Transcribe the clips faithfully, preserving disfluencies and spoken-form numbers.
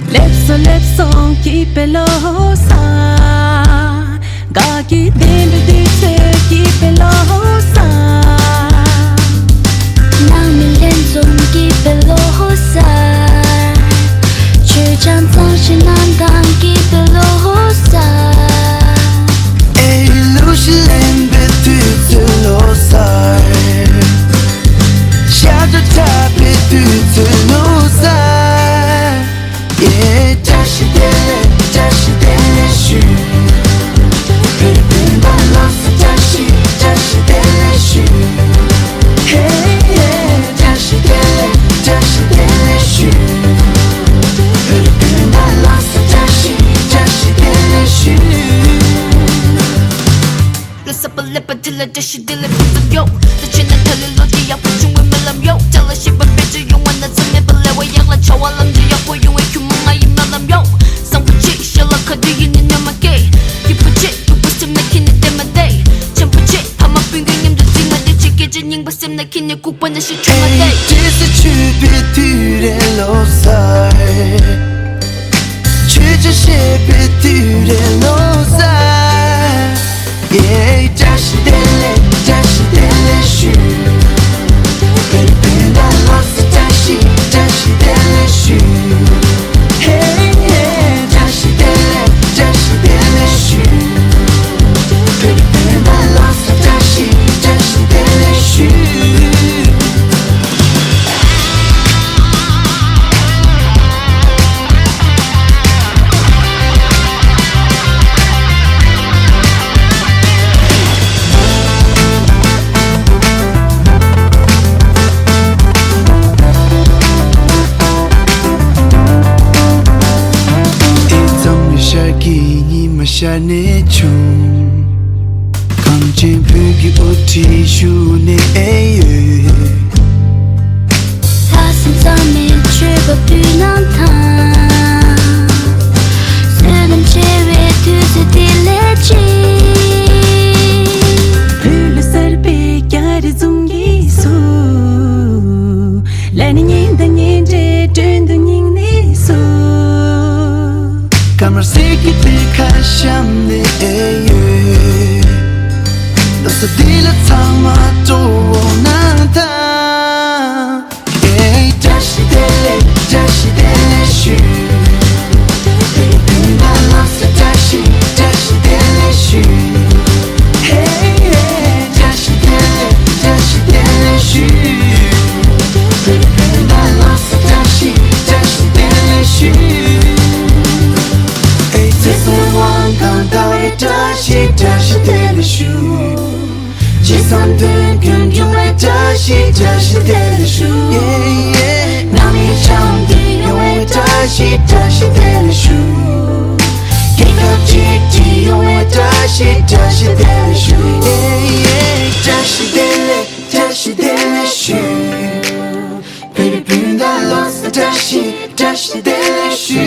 སླེབས་སོང་སླེབས་སོང་སྐྱིད་པའི་ལོ་གསར། དགའ་སྐྱིད་ལྡན་པའི་དུས་ཚོད་སྐྱིད་པའི་ལོ་གསར། ནང་མི་ལྷན་འཛོམས་སྐྱིད་པའི་ལོ་གསར། ཆོས་ཆང་གཙང་ཞིང་གནང་དང་སྐྱིད་པའི་ལོ་གསར། ཨེ་ལུ་ཤི་ལེན་པའི་དུས་ཚོད་ལོ་གསར། ཤ་ཁྲག་འཁྲབ་པའི་དུས་ཚོད་ལོ་གསར། ཡེ། བཀྲ་ཤིས་བདེ་ལེགས། བཀྲ་ཤིས་བདེ་ལེགས་ཞུ། བོད་རིགས་སྤུན་ཟླ་ལོ་གསར་བཀྲ་ཤིས། བཀྲ་ཤིས་བདེ་ལེགས་ཞུ། ཧེ་ཡེ། བཀྲ་ཤིས་བདེ་ལེགས། བཀྲ་ཤིས་བདེ་ལེགས་ཞུ། བོད་རིགས་སྤུན་ཟླ་ལོ་གསར་བཀྲ་ཤིས། བཀྲ་ཤིས་བདེ་ལེགས་ཞུ། ལོ་གསར་པ་སླེབས་པ་དེ་ལ་བཀྲ་ཤིས་བདེ་ལེགས་ཕུན་སུམ་ཡོད། ད་ཕྱིན་ན་ད་ལས་ལོ་དེ་ཡག་པོ་བྱུང་བའི་སྨོན་ལམ་ཡོད། བཀྲ་ལ་ཤིས་པ་བེད་སྤྱོད་ཡོང་བ་ན་ཚེ་མེད་པ་ལས་དབང་ཡག་ལ་བྱ་བ་ལམ་འགྲོ་ཡག་པོ་ཡོང་བའི་ཁྱུ་མོ་ང་ཡི་སྨོན་ལམ་ཡོད། བཟང་པོ་གཅིག་ཤེས་ལ་ཁ་དུས་ཡིན་ནི་གནོད་མ་སྐྱེལ། སྐྱིད་པོ་གཅིག་སྡུག་པོ་སེམས་ན་ཁྱེར་ནས་བསྡད་མ་བསྡད། འཆམ་པོ་གཅིག་ཕ་མ་སྤུན་ཀྱག་མཉམ་དུ་རྩིས་མ་བསྡད། ཆེ་སྐད་ཆ་རྙིང་པ་སེམས་ན་ཁྱེར་ནས་ལྐུགས་པ་ན་ཞིག་བྱུང་མ་བསྡད། ཨེ་བཀྲ་ཤིས་ཆོས་པའི་དུས་རེད་ལོ་གསར། ཆོས་ཆོས་བཤད་པའི་དུས་རེད་ལོ་གསར། ཡེ། བཀྲ་ཤིས་བདེ་ལེགས། བཀྲ་ཤིས་བདེ་ལེགས་ཞུ། བོད་རིགས་སྤུན་ཟླ་ལོ་གསར་བཀྲ་ཤིས། བཀྲ་ཤིས་བདེ་ལེགས་ཞུ། ཧེ་ཡེ། བཀྲ་ཤིས་བདེ་ལེགས། བཀྲ་ཤིས་བདེ་ལེགས་ཞུ། བོད་རིགས་སྤུན་ཟླ་ལོ་གསར་བཀྲ་ཤིས། བཀྲ་ཤིས་བདེ་ལེགས་ཞུ། ཨེ་འཛམ་བུ་གླིང་ཤར་གྱི་ཉི་མ་ཤར་ནས་བྱུང་། གངས་ཅན་བོད་ཀྱི་དབུ་ཁྲིད་བཞུགས་ནས་ཨེ་ཡོད། ལྷག་བསམ་གཙང་མའི་མཆོད་པ་ཕུལ་གནང་དང་། བསོད་ནམས་ཆེ་བའི་དུས་ཚོད་དེ་ལས་ཅི། བོད་ལ་གསར་པའི་སྐྱ་རེངས་འཛུམ་གྱིས་བསུ། ལ་ནི་ཉིན་དང་ཉིན་འདྲའི་སྒྲོན་དུ་སྙིང་ནས་བསུ། ཀ་མར་སེ་གི་ཏི་ཁ་ཤམ་ནི་ཨེ་ཡོད། ལོ་གསར་འདི་ལ་ཚང་མ་སྤྲོ་བོ་གནང་དང་། ཨེ་བཀྲ་ཤིས་བདེ་ལེགས། བཀྲ་ཤིས་བདེ་ལེགས་ཞུ། བོད་རིགས་སྤུན་ཟླ་ལོ་གསར་བཀྲ་ཤིས། བཀྲ་ཤིས་བདེ་ལེགས་ཞུ། ཧེ་ཡེ། བཀྲ་ཤིས་བདེ་ལེགས། བཀྲ་ཤིས་བདེ་ལེགས་ཞུ། བོད་རིགས་སྤུན་ཟླ་ལོ་གསར་བཀྲ་ཤིས། བཀྲ་ཤིས་བདེ་ལེགས་ཞུ། ཨེ་ཚེ་སྲོག་དབང་གང་དག་བཀྲ་ཤིས། བཀྲ་ཤིས་བདེ་ལེགས་ཞུ། ཅི་བསམ་དོན་ཀུན་འབྱུང་བའི་བཀྲ་ཤིས། བཀྲ་ཤིས་བདེ་ལེགས་ཞུ། ཡེ་ཡེ། ནང་མི་འཆམ་མཐུན་ཡོང་བའི་བཀྲ་ཤིས། བཀྲ་ཤིས་བདེ་ལེགས་ཞུ། རྒྱལ་ཁབ་གཅིག་སྒྲིལ་ཡོང་བའི་བཀྲ་ཤིས། བཀྲ་ཤིས་བདེ་ལེགས་ཞུ། ཡེ་ཡེ། བཀྲ་ཤིས་བདེ་ལེགས། བཀྲ་ཤིས་བདེ་ལེགས་ཞུ། བོད་རིགས་སྤུན་ཟླ་ལོ་གསར་བཀྲ་ཤིས། བཀྲ་ཤིས་བདེ་ལེགས་ཞུ།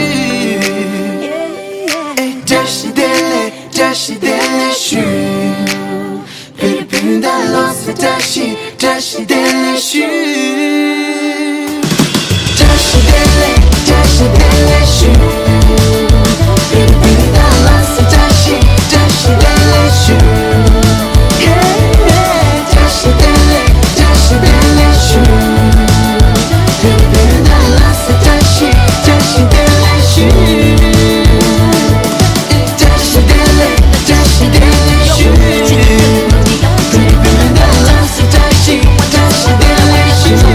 ཨེ་བཀྲ་ཤིས་བདེ་ལེགས། བཀྲ་ཤིས་བདེ་ལེགས་ཞུ། བོད་རིགས་སྤུན་ཟླ་ལོ་གསར་བཀྲ་ཤིས། བཀྲ་ཤིས་བདེ་ལེགས་ཞུ། བཀྲ་ཤིས་བདེ་ལེགས། བཀྲ་ཤིས་བདེ་ལེགས་ཞུ། བོད་རིགས་སྤུན་ཟླ་ལོ་གསར་བཀྲ་ཤིས། བཀྲ་ཤིས་བདེ་ལེགས་ཞུ། ཧེ་ཧེ། བཀྲ་ཤིས་བདེ་ལེགས། བཀྲ་ཤིས་བདེ་ལེགས་ཞུ། བོད་རིགས་སྤུན་ཟླ་ལོ་གསར་བཀྲ་ཤིས། བཀྲ་ཤིས་བདེ་ལེགས་ཞུ། བཀྲ་ཤིས་བདེ་ལེགས། བཀྲ་ཤིས་བདེ་ལེགས་ཞུ། བོད་རིགས་སྤུན་ཟླ་ལོ་གསར་བཀྲ་ཤིས། བཀྲ་ཤིས་བདེ་ལེགས་ཞུ།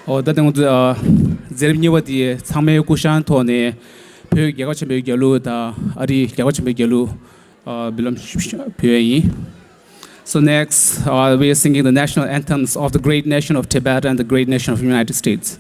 ཨོ་ད་དེ་ང་ཚོ་ཨ་མཛད་རིམ་གཉིས་པ་དེ་ཚང་མའི་སྐུ་བཞེངས་ཐོག་ནས་བོད་རྒྱལ་ཁབ་ཆེན་པོའི་རྒྱལ་གླུ་དང་ཨ་རིའི་རྒྱལ་ཁབ་ཆེན་པོའི་རྒྱལ་གླུ་ཨ་འབུལ་ལམ་ཞུ་ཞུ་ཞུ་ཕུལ་ཡས་ཡིན། So next, uh, we are singing the national anthems of the great nation of Tibet and the great nation of the United States.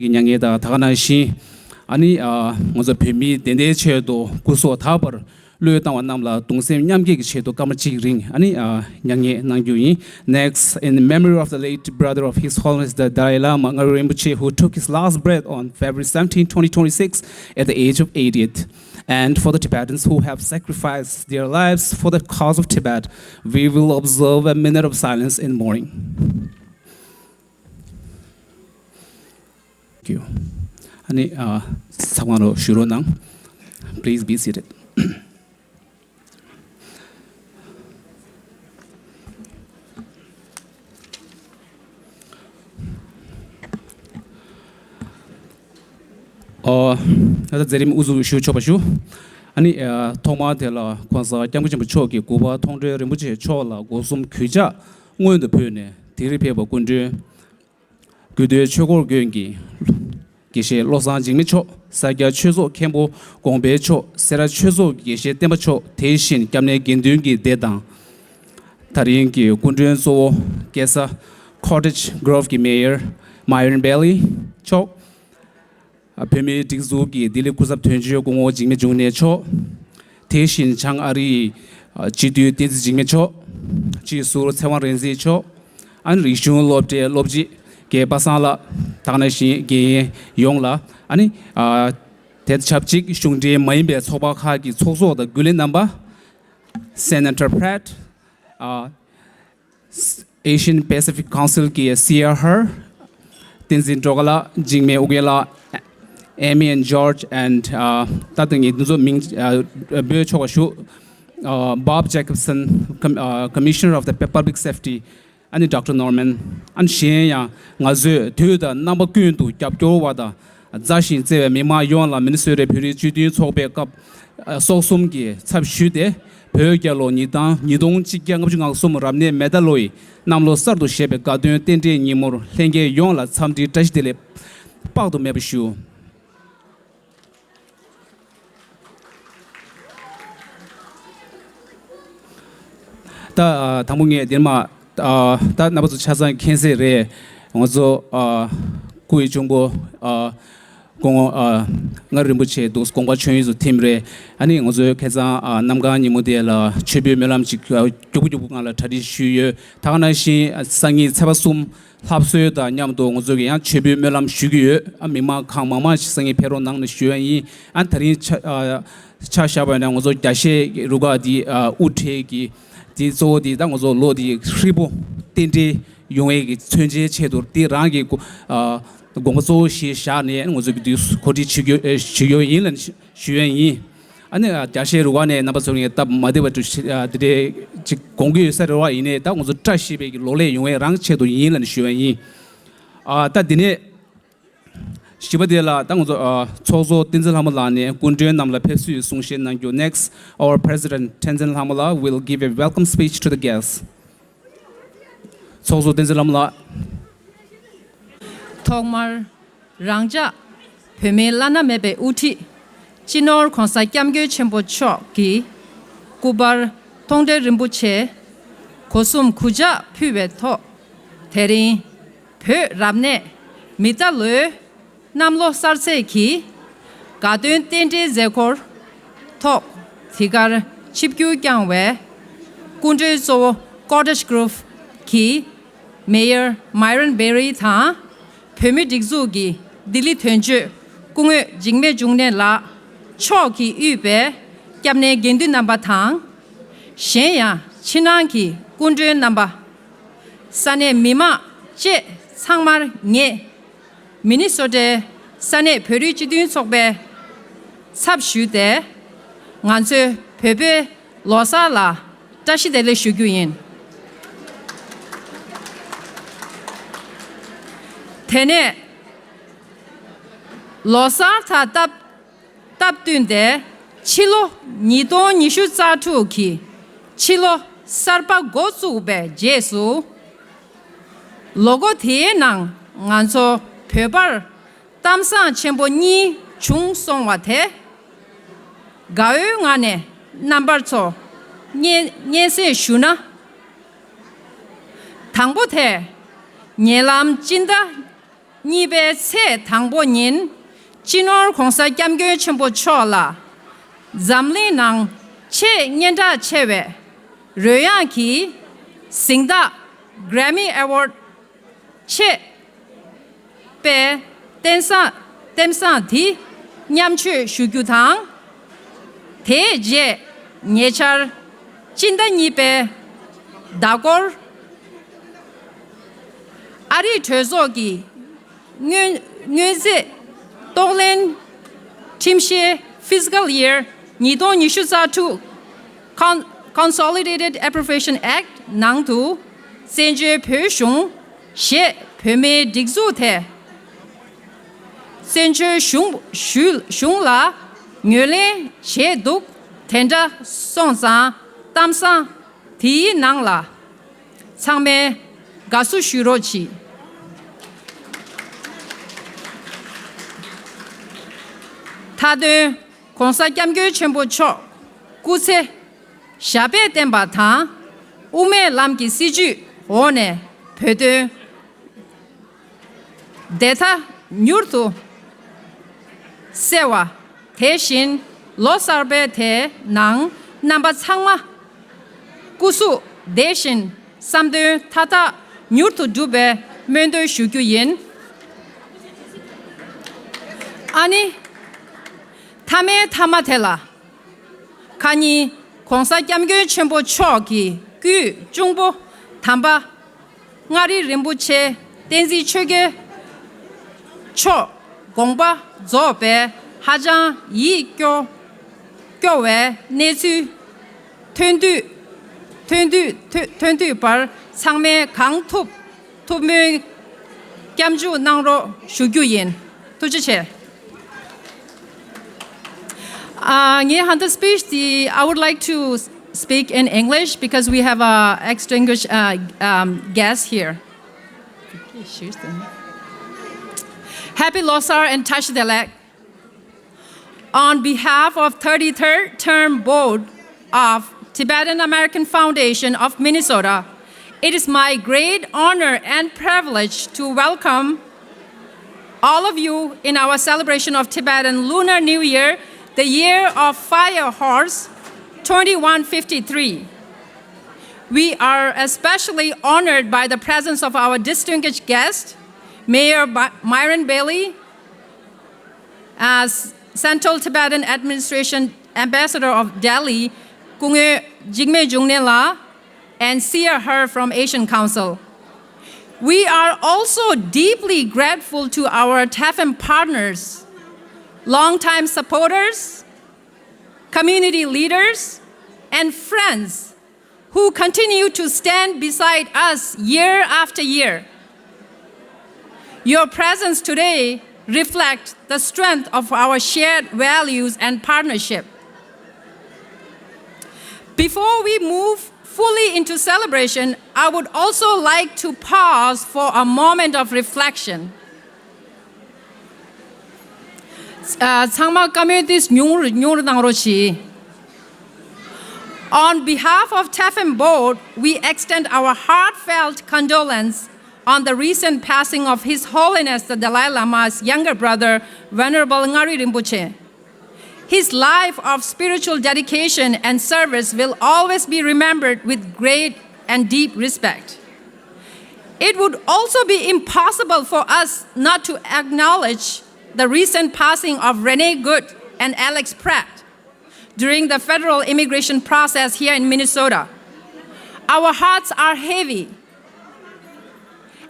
གི་མྱ་ངན་དང་། ད་ག་ནང་བཞིན་ཨ་ནི་ཨ་ང་ཚོ་བོད་མིའི་བདེན་མཐའི་ཆེད་དུ་སྐུ་སྲོག་དག་པར་བློས་བཏང་བ་རྣམས་ལ་གདུང་སེམས་མཉམ་སྐྱེད་ཀྱི་ཆེད་དུ་སྐར་མ་གཅིག་རིང་ཨ་ནི་ཨ་མྱ་ངན་གནང་རྒྱུ་ཡིན། Next, in memory of the late brother of His Holiness the Dalai Lama, Ngari Rinpoche, who took his last breath on February seventeenth, twenty twenty-six, at the age of eightieth, and for the Tibetans who have sacrificed their lives for the cause of Tibet, we will observe a minute of silence in mourning. Thank you. ཨ་ནི་ཨ་ཚང་མ་ལོ་བཞུགས་རོགས་གནང་། Please be seated. ཨོ། ད་ལྟ་མཛད་རིམ་དབུ་འཛུགས་ཞུ་ཆོག་པ་ཞུ། ཨ་ནི་ཨ་ཐོག་མར་དེ་ལ་༸གོང་ས་༸སྐྱབས་མགོན་ཆེན་པོ་མཆོག་གི་གུས་པ་མཐོང་གྲོལ་རིན་པོ་ཆེ་མཆོག་ལ་སྒོ་གསུམ་གུས་ཕྱག་སྔོན་དུ་ཕུལ་ནས་དིང་རི་ཕེབས་པ་སྐུ་མགྲོན། དགོས་འདོད་ཆོས་འཁོར་དགོན་གྱི་དགེ་བཤེས་བློ་བཟང་འཇིགས་མེད་མཆོག། ས་སྐྱ་ཆོས་ཚོགས་མཁན་པོ་དགོངས་པའི་མཆོག། སེ་ར་ཆོས་ཚོགས་ཀྱི་དགེ་བཤེས་བསྟན་པ་མཆོག། དེ་བཞིན་སྐྱབས་གནས་དགེ་འདུན་གྱི་སྡེ་དང་། ད་རིང་གི་སྐུ་མགྲོན་གཙོ་བོ་སྐལ་བཟང་Cottage Grove གྱི་Mayor Myron Bailey མཆོག། བོད་མིའི་སྒྲིག་འཛུགས་ཀྱི་ལྡི་ལི་སྐུ་ཚབ་དོན་གཅོད་སྐུ་ངོ་འཇིགས་མེད་འབྱུང་གནས་མཆོག། དེ་བཞིན་བྱང་ཨ་རིའི་སྤྱི་འཐུས་བསྟན་འཛིན་འཇིགས་མེད་མཆོག། སྤྱི་ཟུར་ཚེ་དབང་རིག་འཛིན་མཆོག། ཨ་ནི་རིག་གཞུང་སློབ་གྲྭའི་སློབ་སྤྱི་རྒན་པ་སངས་ལགས། ད་ག་ནང་བཞིན་དགེ་རྒན་ཡོངས་ལ། ཨ་ནི་དེ་དང་ཆབས་ཅིག་གཞུང་འབྲེལ་མ་ཡིན་པའི་ཚོགས་པ་ཁག་གི་ཚོགས་གཙོ་དང་འགོས་ནད་རྣམ་པ། Senator Pratt། Asian Pacific Council གི་Sierra བསྟན་འཛིན་སྒྲོལ་དཀར་ལགས། འཇིགས་མེད་ཨོ་རྒྱན་ལགས། Amy and George and ད་ལྟ་ངས་འདི་ཚོ་མིང་འབོད་ཆོག་པ་ཞུ། Bob Jacobson, Com- Commissioner of the Public Safety. ཨ་ནི་Doctor Norman། ཨ་ནི་གཞན་ཡང་ང་ཚོས་དུས་དང་རྣམ་པ་ཀུན་ཏུ་རྒྱབ་སྐྱོར་བ་དང་མཛའ་ཞིང་བརྩེ་བའི་མི་མང་ཡོངས་ལ་མི་ནི་སོ་ཊའི་བོད་རིགས་སྤྱི་མཐུན་ཚོགས་པའི་སྐབས་སོག་གསུམ་གྱི་ཚབ་ཞུས་ཏེ། བོད་རྒྱལ་ལོ་ཉིས་སྟོང་ཉིས་སྟོང་གཅིག་བརྒྱ་ལྔ་བཅུ་ང་གསུམ་རབ་གནས་མེ་རྟ་ལོའི་གནམ་ལོ་གསར་དུ་བཞད་པའི་དགའ་སྟོན་རྟེན་འབྲེལ་ཉིན་མོར་ལྷན་རྒྱས་ཡོངས་ལ་འཚམས་འདྲིའི་བཀྲ་ཤིས་བདེ་ལེགས་དཔག་ཏུ་མེད་པ་ཞུ། ད་ཨ་དང་པོ་ངས་འདིར་མ་ཨ་ད་རྣམ་པ་ཚོ་ཆ་ཚང་མཁྱེན་གསལ་རེད། ང་ཚོ་ཨ་སྐུ་ཡི་གཅུང་པོ་ཨ་སྐུ་ངོ་ཨ་མངའ་རིན་པོ་ཆེ་འདུག་དགོངས་པ་ཆོས་དབྱིངས་སུ་ཐིམ་རེད། ཨ་ནི་ང་ཚོའི་ཁ་སང་ཨ་གནམ་གང་ཉིན་མོ་དེ་ལ་མཆོད་འབུལ་སྨོན་ལམ་ཅིག་ཨ་མགྱོགས་པོ་མགྱོགས་པོ་ངང་ལ་གྲ་སྒྲིག་ཞུས་ཡོད། ད་ག་ནང་བཞིན་ཨ་སང་ཉིན་ཚེས་པ་གསུམ་ལྷ་གསོལ་དང་མཉམ་དུ་ང་ཚོ་གི་ཡང་མཆོད་འབུལ་སྨོན་ལམ་ཞུ་གི་ཡོད། ཨ་མི་མང་གང་མང་མང་ཞིག་སང་ཉིན་ཕེབས་རོགས་གནང་ནས་ཞུ་ཡ་ཡིན། ཨ་ད་རིང་ཆ་ཨ་ཆ་བཞག་པ་ཡིན་ན་ང་ཚོ་རྒྱ་གཞས་རུ་ཁག་འདི་ཨ་དབུ་ཁྲིད་ཀྱི་འདི་གཙོ་བོ་འདི་ད་ང་ཚོ་ལོ་འདི་ཧྲིལ་པོ་རྟེན་འབྲེལ་ཡོང་ཡས་ཀྱི་མཚོན་ཆའི་ཆེད་དུ་འདི་རང་གི་དགོ་ཨ་དགོངས་པ་གཙོ་བོ་ཞིག་བཞག་ནས་ང་ཚོ་གི་འདི་གོ་སྒྲིག་བྱེད་རྒྱུ་ཨེ་བྱེད་རྒྱུ་ཡིན་ལ་ཞུ་ཡ་ཡིན། ཨ་ནི་རྒྱ་ཆེའི་རུ་ཁག་ནས་རྣམ་པ་ཚོ་ངས་སྟབས་མ་བདེ་བ་འདི་འདྲའི་ཅིག་དགོངས་ཀྱི་ཡོད་ས་རེད་བ། ཡིན་ནའི་ད་ང་ཚོ་བཀྲ་ཤིས་པའི་གི་ལོ་ལེགས་ཡོང་བའི་རང་ཆེད་དུ་ཡིན་ལབ་ནས་ཞུ་བ་ཡིན། ཨ་ད་འདི་ནས་བཞི་པ་དེ་ལ་ད་ང་ཚོ་ཨ་ཚོགས་གཙོ་བསྟན་འཛིན་ལྷ་མོ་ལགས་ནས་སྐུ་མགྲོན་རྣམས་ལ་ཕེབས་བསུའི་གསུང་བཤད་གནང་རྒྱུ། Next, our President Tenzin Hlamo will give a welcome speech to the guests. ཚོགས་གཙོ་བསྟན་འཛིན་ལྷ་མོ་ལགས། ཐོག་མར་རང་ཅག་བོད་མིའི་བླ་ན་མེད་པའི་དབུ་ཁྲིད་སྤྱི་ནོར་༧གོང་ས་༧སྐྱབས་མགོན་ཆེན་པོ་མཆོག་གི་སྐུ་པར་མཐོང་གྲོལ་རིན་པོ་ཆེ་སྒོ་གསུམ་གུས་ཕྱག་ཕུལ་བའི་ཐོག་དེ་རིང་བོད་རབ་གནས་མི་རྟ་ལོའི་གནམ་ལོ་གསར་ཚེས་ཀྱི་དགའ་སྟོན་རྟེན་འབྲེལ་མཛད་སྒོར་ཐོག་དེ་གར་ཆིབས་བསྒྱུར་བསྐྱངས་བའི་སྐུ་མགྲོན་གཙོ་བོ་Cottage Grove གི་Mayor Myron Berry དང་། བོད་མིའི་སྒྲིག་འཛུགས་ཀྱི་ལྡི་ལི་དོན་གཅོད་སྐུ་ངོ་འཇིགས་མེད་འབྱུང་གནས་ལགས་མཆོག་གིས་དབུས་པའི་སྐྱབས་གནས་དགེ་འདུན་རྣམ་པ་དང་། གཞན་ཡང་ཕྱི་ནང་གི་སྐུ་མགྲོན་རྣམ་པ། ས་གནས་མི་མང་བཅས་ཚང་མར་ངས་མི་ནི་སོ་ཊའི་ས་གནས་བོད་རིགས་སྤྱི་མཐུན་ཚོགས་པའི་ཚབ་ཞུས་ཏེ། ང་ཚོའི་བོད་པའི་ལོ་གསར་ལ་བཀྲ་ཤིས་བདེ་ལེགས་ཞུ་རྒྱུ་ཡིན། དེ་ནས་ལོ་གསར་དང་སྟབས་སྟབས་བསྟུན་ཏེ་ཕྱི་ལོ་ཉིས་སྟོང་ཉི་ཤུ་རྩ་དྲུག་གི་ཕྱི་ལོ་གསར་པ་འགོ་བཙུགས་པའི་རྗེས་སུ། ལོ་འགོ་དེའི་ནང་ང་ཚོ་བོད་པར་གཏམ་བཟང་ཆེན་པོ་གཉིས་བྱུང་སོང་བ་དེ་དགའ་བོའི་ངང་ནས་རྣམ་པ་ཚོར་སྙན་སྙན་སེང་ཞུ་ན། དང་པོ་དེ་ཉེ་ལམ་སྤྱི་ཟླ་གཉིས་པའི་ཚེས་དང་པོ་ཉིན་སྤྱི་ནོར་༧གོང་ས་༧སྐྱབས་མགོན་ཆེན་པོ་མཆོག་ལ་འཛམ་གླིང་ནང་ཆེས་སྙན་གྲགས་ཆེ་བའི་རོལ་དབྱངས་ཀྱི་གཟེངས་རྟགས་Grammy Award ཆེད་པའི་རྟེན་བཟང་རྟེན་བཟང་དེ་མཉམ་སྤྱོད་ཞུ་རྒྱུ་དང་། དེའི་རྗེས་ཉེ་ཆར་སྤྱི་ཟླ་གཉིས་པའི་ཟླ་འགོར་ཨ་རིའི་གྲོས་ཚོགས་ཀྱི་དངོས་དངོས་རྫས་གཏོང་ལེན་ཁྲིམས་བཤེར་Fiscal Year ཉིས་སྟོང་ཉི་ཤུ་རྩ་དྲུག Con- Consolidated Appropriation Act ནང་དུ་བཙན་བྱོལ་བོད་གཞུང་ཞེས་བོད་མིའི་སྒྲིག་འཛུགས་དེ་བཙན་བྱོལ་གཞུང་ཞུ- གཞུང་ལ་ངོས་ལེན་བྱས་འདུག་དེ་འདྲ་སོང་ཙང་གཏམ་བཟང་དེའི་ནང་ལ་ཚང་མས་དགའ་བསུ་ཞུ་རོགས་གྱིས། མཐའ་དོན་༧གོང་ས་༧སྐྱབས་མགོན་ཆེན་པོ་མཆོག་སྐུ་ཚེ་ཞབས་པད་བརྟན་པ་དང་། དབུ་མའི་ལམ་གྱི་སྲིད་བྱུས་འོག་ནས་བོད་དོན་བདེན་མཐའ་མྱུར་དུ་གསལ་བ། དེ་བཞིན་ལོ་གསར་པའི་དེའི་ནང་རྣམ་པ་ཚང་མ་སྐུ་གཟུགས་བདེ་ཞིང་བསམ་དོན་མཐའ་དག་མྱུར་དུ་འགྲུབ་པའི་སྨོན་འདུན་ཞུ་རྒྱུ་ཡིན། ཨ་ནི་མཐའ་མའི་མཐའ་མ་དེ་ལ། ཁ་ཉིན་༧གོང་ས་༧སྐྱབས་མགོན་ཆེན་པོ་མཆོག་གི་སྐུའི་གཅུང་པོ་དམ་པ་མངའ་རིས་རིན་པོ་ཆེ་བསྟན་འཛིན་ཆོས་རྒྱལ་མཆོག་དགོངས་པ་རྫོགས་པའི་ཧ་ཅང་ཡིད་སྐྱོ་སྐྱོ་བའི་གནས་ཚུལ་ཐོན་དུས་ཐོན་དུས་ཐོན་ཐོན་དུས་བར་ཚང་མས་གང་ཐུབ་ཐུབ་མོས་སྐྱབས་འཇུག་གནང་རོགས་ཞུ་རྒྱུ་ཡིན། ཐུགས་རྗེ་ཆེ། Uh, ངའི་ཧན་ཏ་སི་པིཆ་དེ། I would like to speak in English because we have a extinguished uh, um, guest here. Happy Losar and བཀྲ་ཤིས་བདེ་ལེགས. On behalf of thirty-third Term Board of Tibetan American Foundation of Minnesota, it is my great honor and privilege to welcome all of you in our celebration of Tibetan Lunar New Year, the Year of Fire Horse twenty-one fifty-three. We are especially honored by the presence of our distinguished guest, Mayor By- Myron Bailey, as Central Tibetan Administration Ambassador of Delhi, Kungyo Jigme Jungnela, and Siya Her from Asian Council. We are also deeply grateful to our TAFM partners, longtime supporters, community leaders, and friends who continue to stand beside us year after year. Your presence today reflects the strength of our shared values and partnership. Before we move fully into celebration, I would also like to pause for a moment of reflection. ཨ། ཚང་མ་བཀའ་མོལ་ཏིས་ཉུང་རུ་ཉུང་རུ་གནང་རོགས་གྱིས། On behalf of TEFM board, we extend our heartfelt condolence on the recent passing of His Holiness the Dalai Lama's younger brother, Venerable Ngari Rinpoche. His life of spiritual dedication and service will always be remembered with great and deep respect. It would also be impossible for us not to acknowledge the recent passing of Renee Good and Alex Pratt during the federal immigration process here in Minnesota. Our hearts are heavy.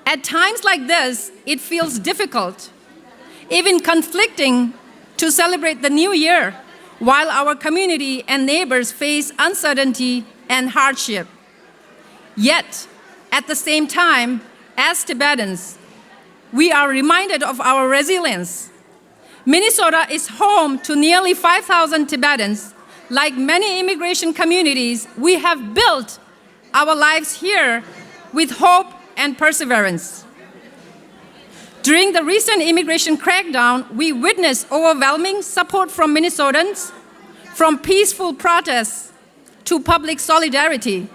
At times like this, it feels difficult, even conflicting, to celebrate the new year while our community and neighbors face uncertainty and hardship. Yet, at the same time, as Tibetans, we are reminded of our resilience. Minnesota is home to nearly five thousand Tibetans. Like many immigration communities, we have built our lives here with hope and perseverance. During the recent immigration crackdown, we witnessed overwhelming support from Minnesotans, from peaceful protests to public solidarity.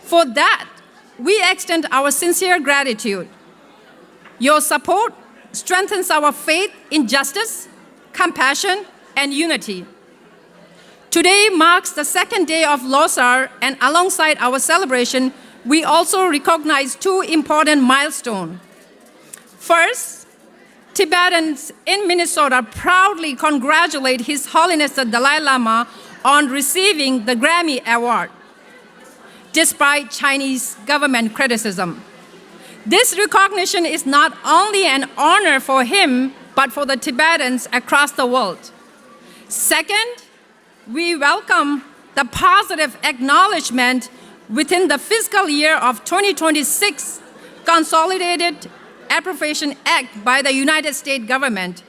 For that, we extend our sincere gratitude. Your support strengthens our faith in justice, compassion, and unity. Today marks the second day of Losar, and alongside our celebration, we also recognize two important milestones. First, Tibetans in Minnesota proudly congratulate His Holiness the Dalai Lama on receiving the Grammy Award, despite Chinese government criticism. This recognition is not only an honor for him, but for the Tibetans across the world. Second, we welcome the positive acknowledgement within the fiscal year of twenty twenty-six Consolidated Appropriation Act by the United States government.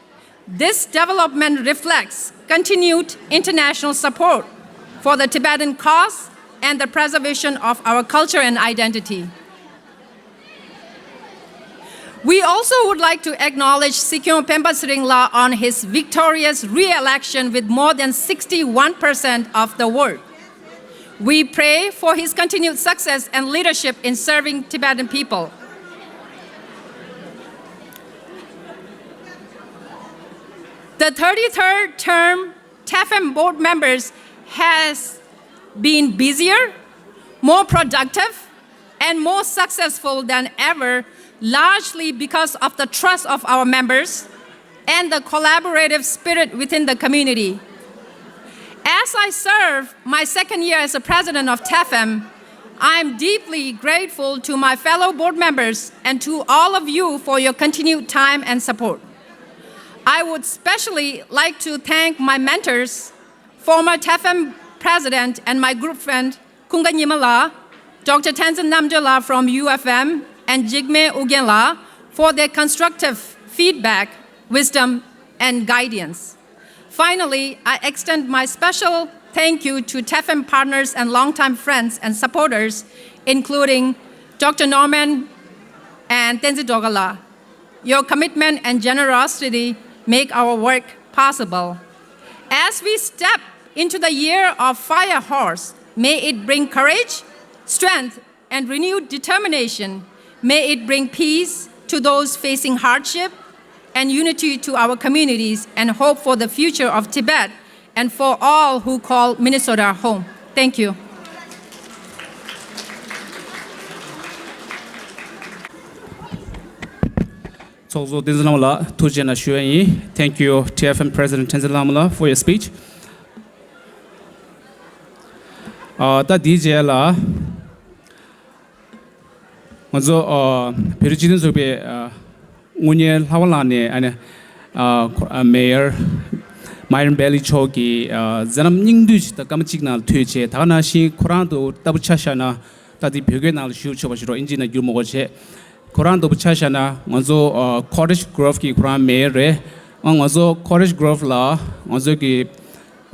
This development reflects continued international support for the Tibetan cause and the preservation of our culture and identity. We also would like to acknowledge Sikyon Penpa Tsering La on his victorious re-election with more than sixty-one percent of the vote. We pray for his continued success and leadership in serving Tibetan people. The thirty-third term TEFM board members has been busier, more productive, and more successful than ever, largely because of the trust of our members and the collaborative spirit within the community. As I serve my second year as a president of TEFM, I am deeply grateful to my fellow board members and to all of you for your continued time and support. I would specially like to thank my mentors, former TEFM president and my group friend, Khunga Nyima La, Doctor Tenzin Namdyo La from U F M, and Jigme Ugyen La for their constructive feedback, wisdom, and guidance. Finally, I extend my special thank you to TEFM partners and longtime friends and supporters, including Doctor Norman and Tenzin Dorga La. Your commitment and generosity make our work possible. As we step into the year of Fire Horse, may it bring courage, strength, and renewed determination. May it bring peace to those facing hardship and unity to our communities and hope for the future of Tibet and for all who call Minnesota home. Thank you. ཚོགས་གཙོ་བསྟན་འཛིན་ལྷ་མོ་ལགས་ཐུགས་རྗེ་ཆེ་ཞུ་ཡ་ཡིན། Thank you, T F M President Tenzin Lhamala, for your speech. ཨ། ད་འདིའི་རྗེས་ལ་ང་ཚོ་ཨ་བོད་རིགས་སྤྱི་མཐུན་ཚོགས་པའི་ཨ་དངུལ་གཉེར་ལྷག་པ་ལགས་ནས་ཨ་ནི་ཨ་ཁོ་ཨ་མེ་ཡར་ Myron Bailey མཆོག་གིས་ཨ་མཛད་རྣམ་སྙིང་བསྡུས་ཤིག་ད་སྐར་མ་གཅིག་ནང་ལ་མཐུད་བྱས། ད་ག་ནང་བཞིན་ཁོ་རང་དང་ལྟ་བུ་ཆ་བཞག་ན། ད་འདི་བོད་སྐད་ནང་ལ་ཞུ་ཆོག་པ་ཞིག་རོགས། ཨིན་ཇི་ནང་བསྒྱུར་མི་དགོས་བྱས། ཁོ་རང་ལྟ་བུ་ཆ་བཞག་ན་ང་ཚོ་ཨ་Cottage Grove གི་ཁོ་རང་མེ་ཡར་རེད། ཨ་ང་ཚོ་Cottage Grove ལ་ང་ཚོ་གི་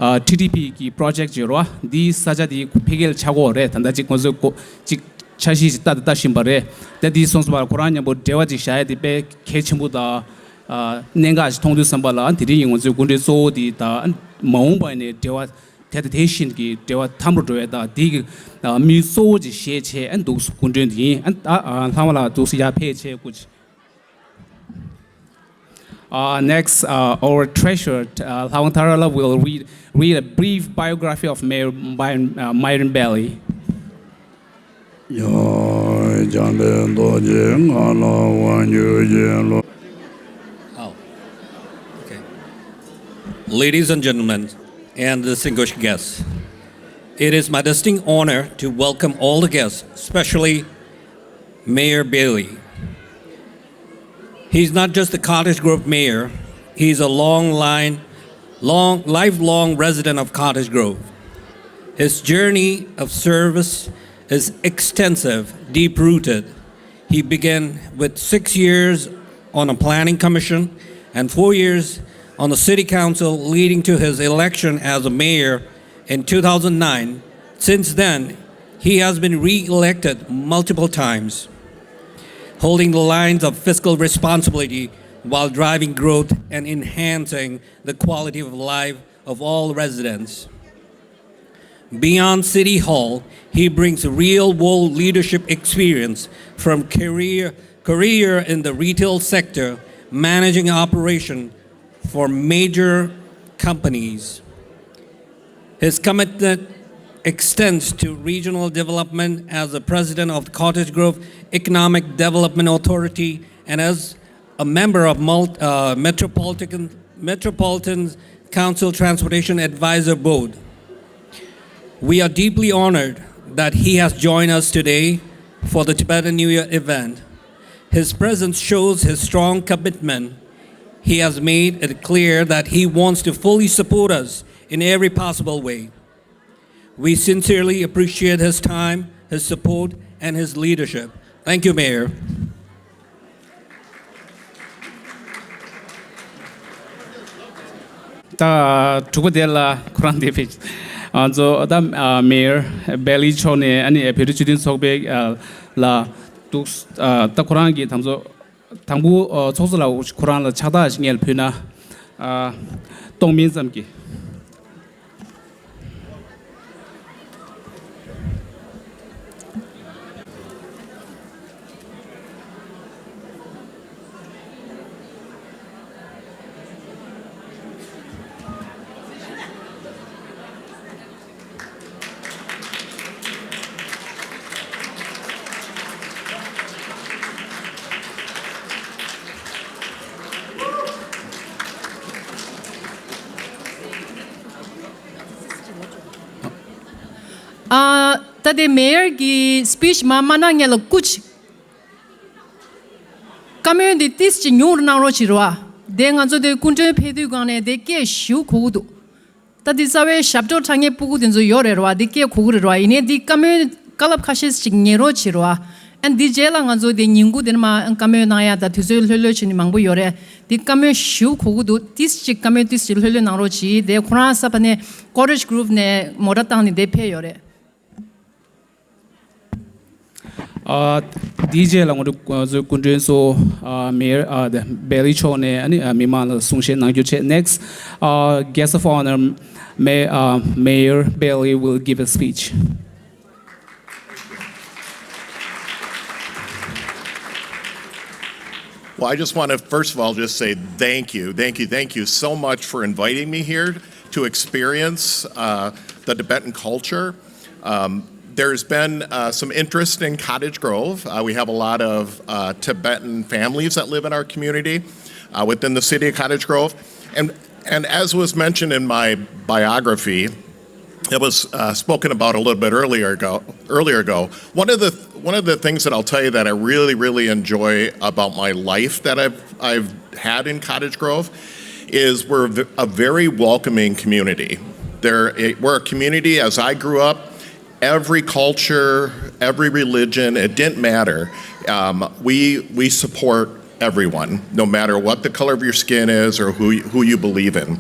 ཨ་ཊི་ཌི་པི་གི་པོ་རོ་ཇེཀ་ཅིག་ཡོད་རེད་བ། འདིའི་ས་ཆ་འདི་འཕེལ་རྒྱས་ལ་ཆགས་ཀྱི་ཡོད་རེད། ད་ལྟ་ཅིག་ང་ཚོས་གོ་ཅིག་འཆར་གཞི་ཞིག་ལྟ་དང་ལྟ་བཞིན་པ་རེད། ད་འདི་སོང་ཙང་ཁོ་རང་མཉམ་པོ་འབྲེལ་བ་ཅིག་བཞག་ཡ་དེ་དཔེ་གལ་ཆེན་པོ་དང་ཨ་གནད་འགག་ཅིག་མཐོང་དུས་ཙམ་པ་ལ། དེ་རིང་ཡིན་ང་ཚོའི་སྐུ་མགྲོན་གཙོ་བོ་འདི་དང་མ་འོངས་པ་ནས་འབྲེལ་བ་དེ་དང་དེ་བཞིན་གྱི་འབྲེལ་བ་དམ་པོ་འགྲོ་ཡ་དང་། འདི་གི་ཨ་དམིགས་ཡུལ་གཙོ་བོ་ཅིག་བཞེས་བྱས་ཨ་འདུག་སྐུ་མགྲོན་འདི་ཡིན། ཨ་ཨ་ལྷ་དབང་ལགས་འདུག་ཡར་ཕེབས་བྱས་སྐུ་མགྲོན། Uh, next, uh, our treasurer, uh, Lhawang Tharala, will read, read a brief biography of Mayor Byron, uh, Myron Bailey. ཡང་བྱམས་པའི་རྡོ་རྗེ་ང་ལ་དབང་སྒྱུར་བྱེད་ལོ། Oh, okay. Ladies and gentlemen, and distinguished guests, it is my distinct honor to welcome all the guests, especially Mayor Bailey. He's not just the Cottage Grove mayor, he's a long line, long, lifelong resident of Cottage Grove. His journey of service is extensive, deep rooted. He began with six years on a planning commission and four years on the city council, leading to his election as a mayor in two thousand nine. Since then, he has been re-elected multiple times, holding the lines of fiscal responsibility while driving growth and enhancing the quality of life of all residents. Beyond City Hall, he brings real-world leadership experience from career, career in the retail sector, managing operation for major companies. His commitment extends to regional development as the president of the Cottage Grove Economic Development Authority and as a member of mul-, uh, Metropolitan, Metropolitan Council Transportation Advisor Board. We are deeply honored that he has joined us today for the Tibetan New Year event. His presence shows his strong commitment. He has made it clear that he wants to fully support us in every possible way. We sincerely appreciate his time, his support, and his leadership. Thank you, Mayor. ད་དྲུག་པ་དེ་ལ་ཁོ་རང་དེ་ཕེབས། ང་ཚོ་ད་མེ་ཡར་བེ་ལི་མཆོག་ནས་ཨ་ནི་བོད་རིགས་སྤྱི་མཐུན་ཚོགས་པའི་ལ་འདུག་ད་ཁོ་རང་གིས་ད་ཚོ་དང་པོ་ཚོགས་གཙོ་ལགས་ཁོ་རང་ལ་ཕྱག་རྟགས་ཤིག་ངས་ཕུལ་ན། སྟོང་མིན་ཙམ་གྱིས། ཨ། ད་དེ་མེ་ཡར་གྱི་སི་པི་ཆི་མ་མ་གནང་ངེས་ལ་སྐུ་ཅིག་བཀའ་མོལ་འདི་ཏིས་ཅིག་ཉུང་རུ་གནང་རོགས་བྱེད་རོགས། དེ་ང་ཚོ་དེ་སྐུ་མགྲོན་ཕེབས་དུས་སྒང་ནས་དེ་སྐད་ཞུ་གོ་གི་འདུག་ད་འདི་རྩ་བའི་ཞབས་བྲོ་འཁྲབ་མཁན་སྤུ་གུ་དེ་ཚོ་ཡོད་རེད་རོ། འདི་སྐད་གོ་གི་རེད་རོ། ཡིན་ནའི་འདི་བཀའ་མོལ་བཀའ་སློབ་ཁ་ཤས་ཅིག་ཉན་རོགས་བྱེད་རོ། ཨ་འདི་རྗེས་ལ་ང་ཚོ་འདི་ཉིན་གུང་དེ་ནས་མ་བཀའ་མོལ་གནང་ཡ་ད་དུས་ཚོད་ལྷོད་ལྷོད་བྱེད་ནི་མང་པོ་ཡོད་རེད། འདི་བཀའ་མོལ་ཞུ་གོ་གི་འདུག་ཏིས་ཅིག་བཀའ་མོལ་ཏིས་ཅིག་ལྷོད་ལྷོད་གནང་རོགས་གྱིས། དེ་ཁོ་རང་ས་ཕ་ནས་Cottage Grove ནས་མོ་ཊ་བཏང་ནས་དེ་ཕེབས་ཡོད་རེད། ཨ། དེའི་རྗེས་ལ་ང་ཚོ་ང་ཚོའི་སྐུ་མགྲོན་གཙོ་བོ་ཨ་མེ་ཡར་ཨ་བེ་ལི་མཆོག་ནས་ཨ་ནི་ཨ་མི་མང་ལ་གསུང་བཤད་གནང་རྒྱུ་བྱས། Next, uh, guest of honor, May, uh, Mayor Bailey will give a speech. Well, I just want to, first of all, just say thank you, thank you, thank you so much for inviting me here to experience uh, the Tibetan culture. Um, there's been uh, some interest in Cottage Grove. Uh, we have a lot of uh, Tibetan families that live in our community uh, within the city of Cottage Grove. And, and as was mentioned in my biography, it was uh, spoken about a little bit earlier ago. Earlier ago, one of the one of the things that I'll tell you that I really really enjoy about my life that I've I've had in Cottage Grove is we're v- a very welcoming community. There, it, we're a community, as I grew up, every culture, every religion, it didn't matter. Um, we, we support everyone, no matter what the color of your skin is or who, who you believe in.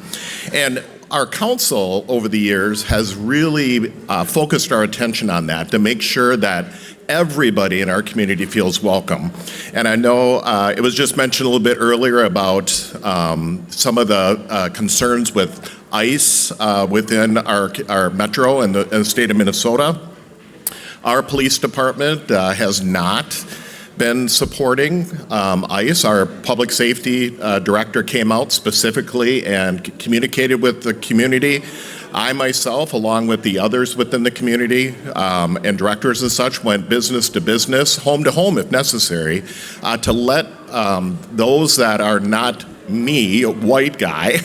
And our council over the years has really uh, focused our attention on that to make sure that everybody in our community feels welcome. And I know uh, it was just mentioned a little bit earlier about um, some of the uh, concerns with ICE uh, within our, our metro and the, and the state of Minnesota. Our police department uh, has not been supporting um, ICE. Our public safety uh, director came out specifically and c- communicated with the community. I myself, along with the others within the community um, and directors and such, went business to business, home to home if necessary, uh, to let um, those that are not me, a white guy,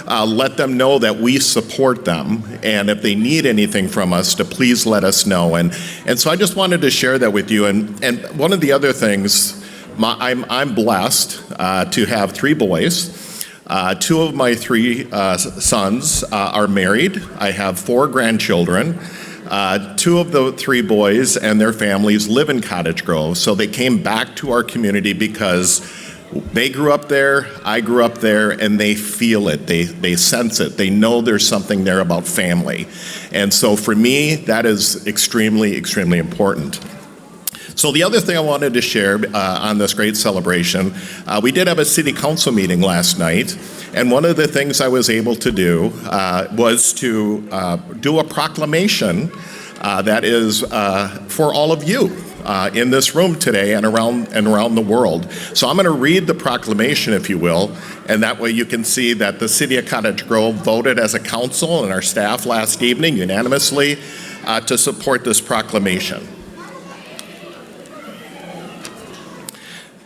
uh, let them know that we support them. And if they need anything from us, to please let us know. And, and so I just wanted to share that with you. And, and one of the other things, my, I'm, I'm blessed uh, to have three boys. Uh, two of my three uh, sons uh, are married. I have four grandchildren. Uh, two of the three boys and their families live in Cottage Grove, so they came back to our community because they grew up there, I grew up there, and they feel it. They, they sense it. They know there's something there about family. And so for me, that is extremely, extremely important. So the other thing I wanted to share uh, on this great celebration, uh, we did have a city council meeting last night, and one of the things I was able to do uh, was to uh, do a proclamation uh, that is uh, for all of you uh, in this room today and around and around the world. So I'm going to read the proclamation, if you will, and that way you can see that the city of Cottage Grove voted as a council and our staff last evening unanimously uh, to support this proclamation.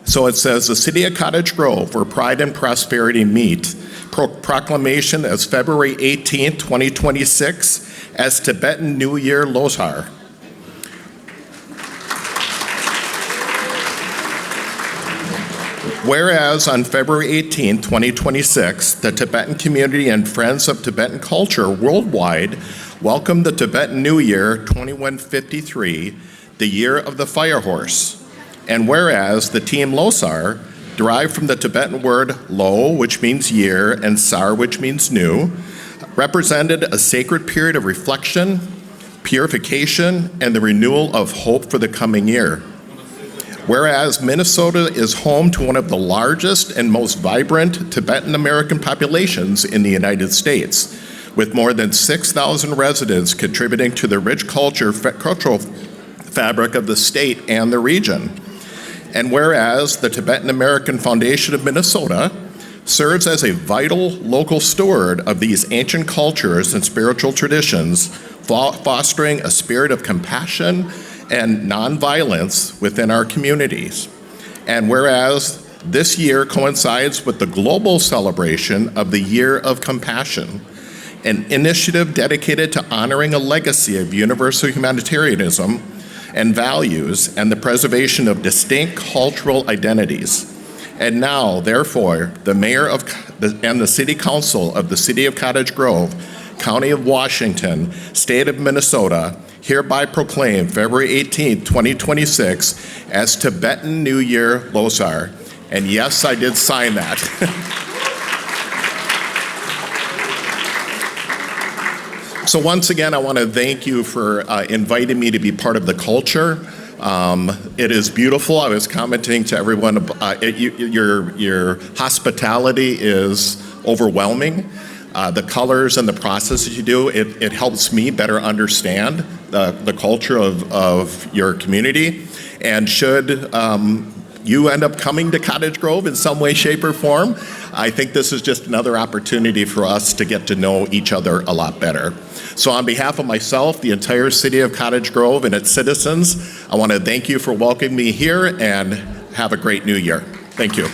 So it says, "The city of Cottage Grove, where pride and prosperity meet." Pro- proclamation as February eighteenth, twenty twenty-six, as Tibetan New Year Losar. Whereas on February eighteenth, twenty twenty-six, the Tibetan community and Friends of Tibetan Culture worldwide welcomed the Tibetan New Year twenty-one fifty-three, the year of the fire horse. And whereas the team Losar, derived from the Tibetan word lo, which means year, and sar, which means new, represented a sacred period of reflection, purification, and the renewal of hope for the coming year. Whereas Minnesota is home to one of the largest and most vibrant Tibetan American populations in the United States, with more than six thousand residents contributing to the rich culture, fa- cultural fabric of the state and the region. And whereas the Tibetan American Foundation of Minnesota serves as a vital local steward of these ancient cultures and spiritual traditions, fo- fostering a spirit of compassion and nonviolence within our communities. And whereas this year coincides with the global celebration of the Year of Compassion, an initiative dedicated to honoring a legacy of universal humanitarianism and values and the preservation of distinct cultural identities. And now, therefore, the mayor of the, and the city council of the city of Cottage Grove, county of Washington, state of Minnesota, hereby proclaim February eighteenth, twenty twenty-six as Tibetan New Year Losar. And yes, I did sign that. So once again, I want to thank you for uh, inviting me to be part of the culture. Um, it is beautiful. I was commenting to everyone. Uh, it, you, your your hospitality is overwhelming. Uh, the colors and the processes you do, it, it helps me better understand the, the culture of, of your community. And should um, you end up coming to Cottage Grove in some way, shape, or form, I think this is just another opportunity for us to get to know each other a lot better. So, on behalf of myself, the entire city of Cottage Grove, and its citizens, I want to thank you for welcoming me here and have a great new year. Thank you.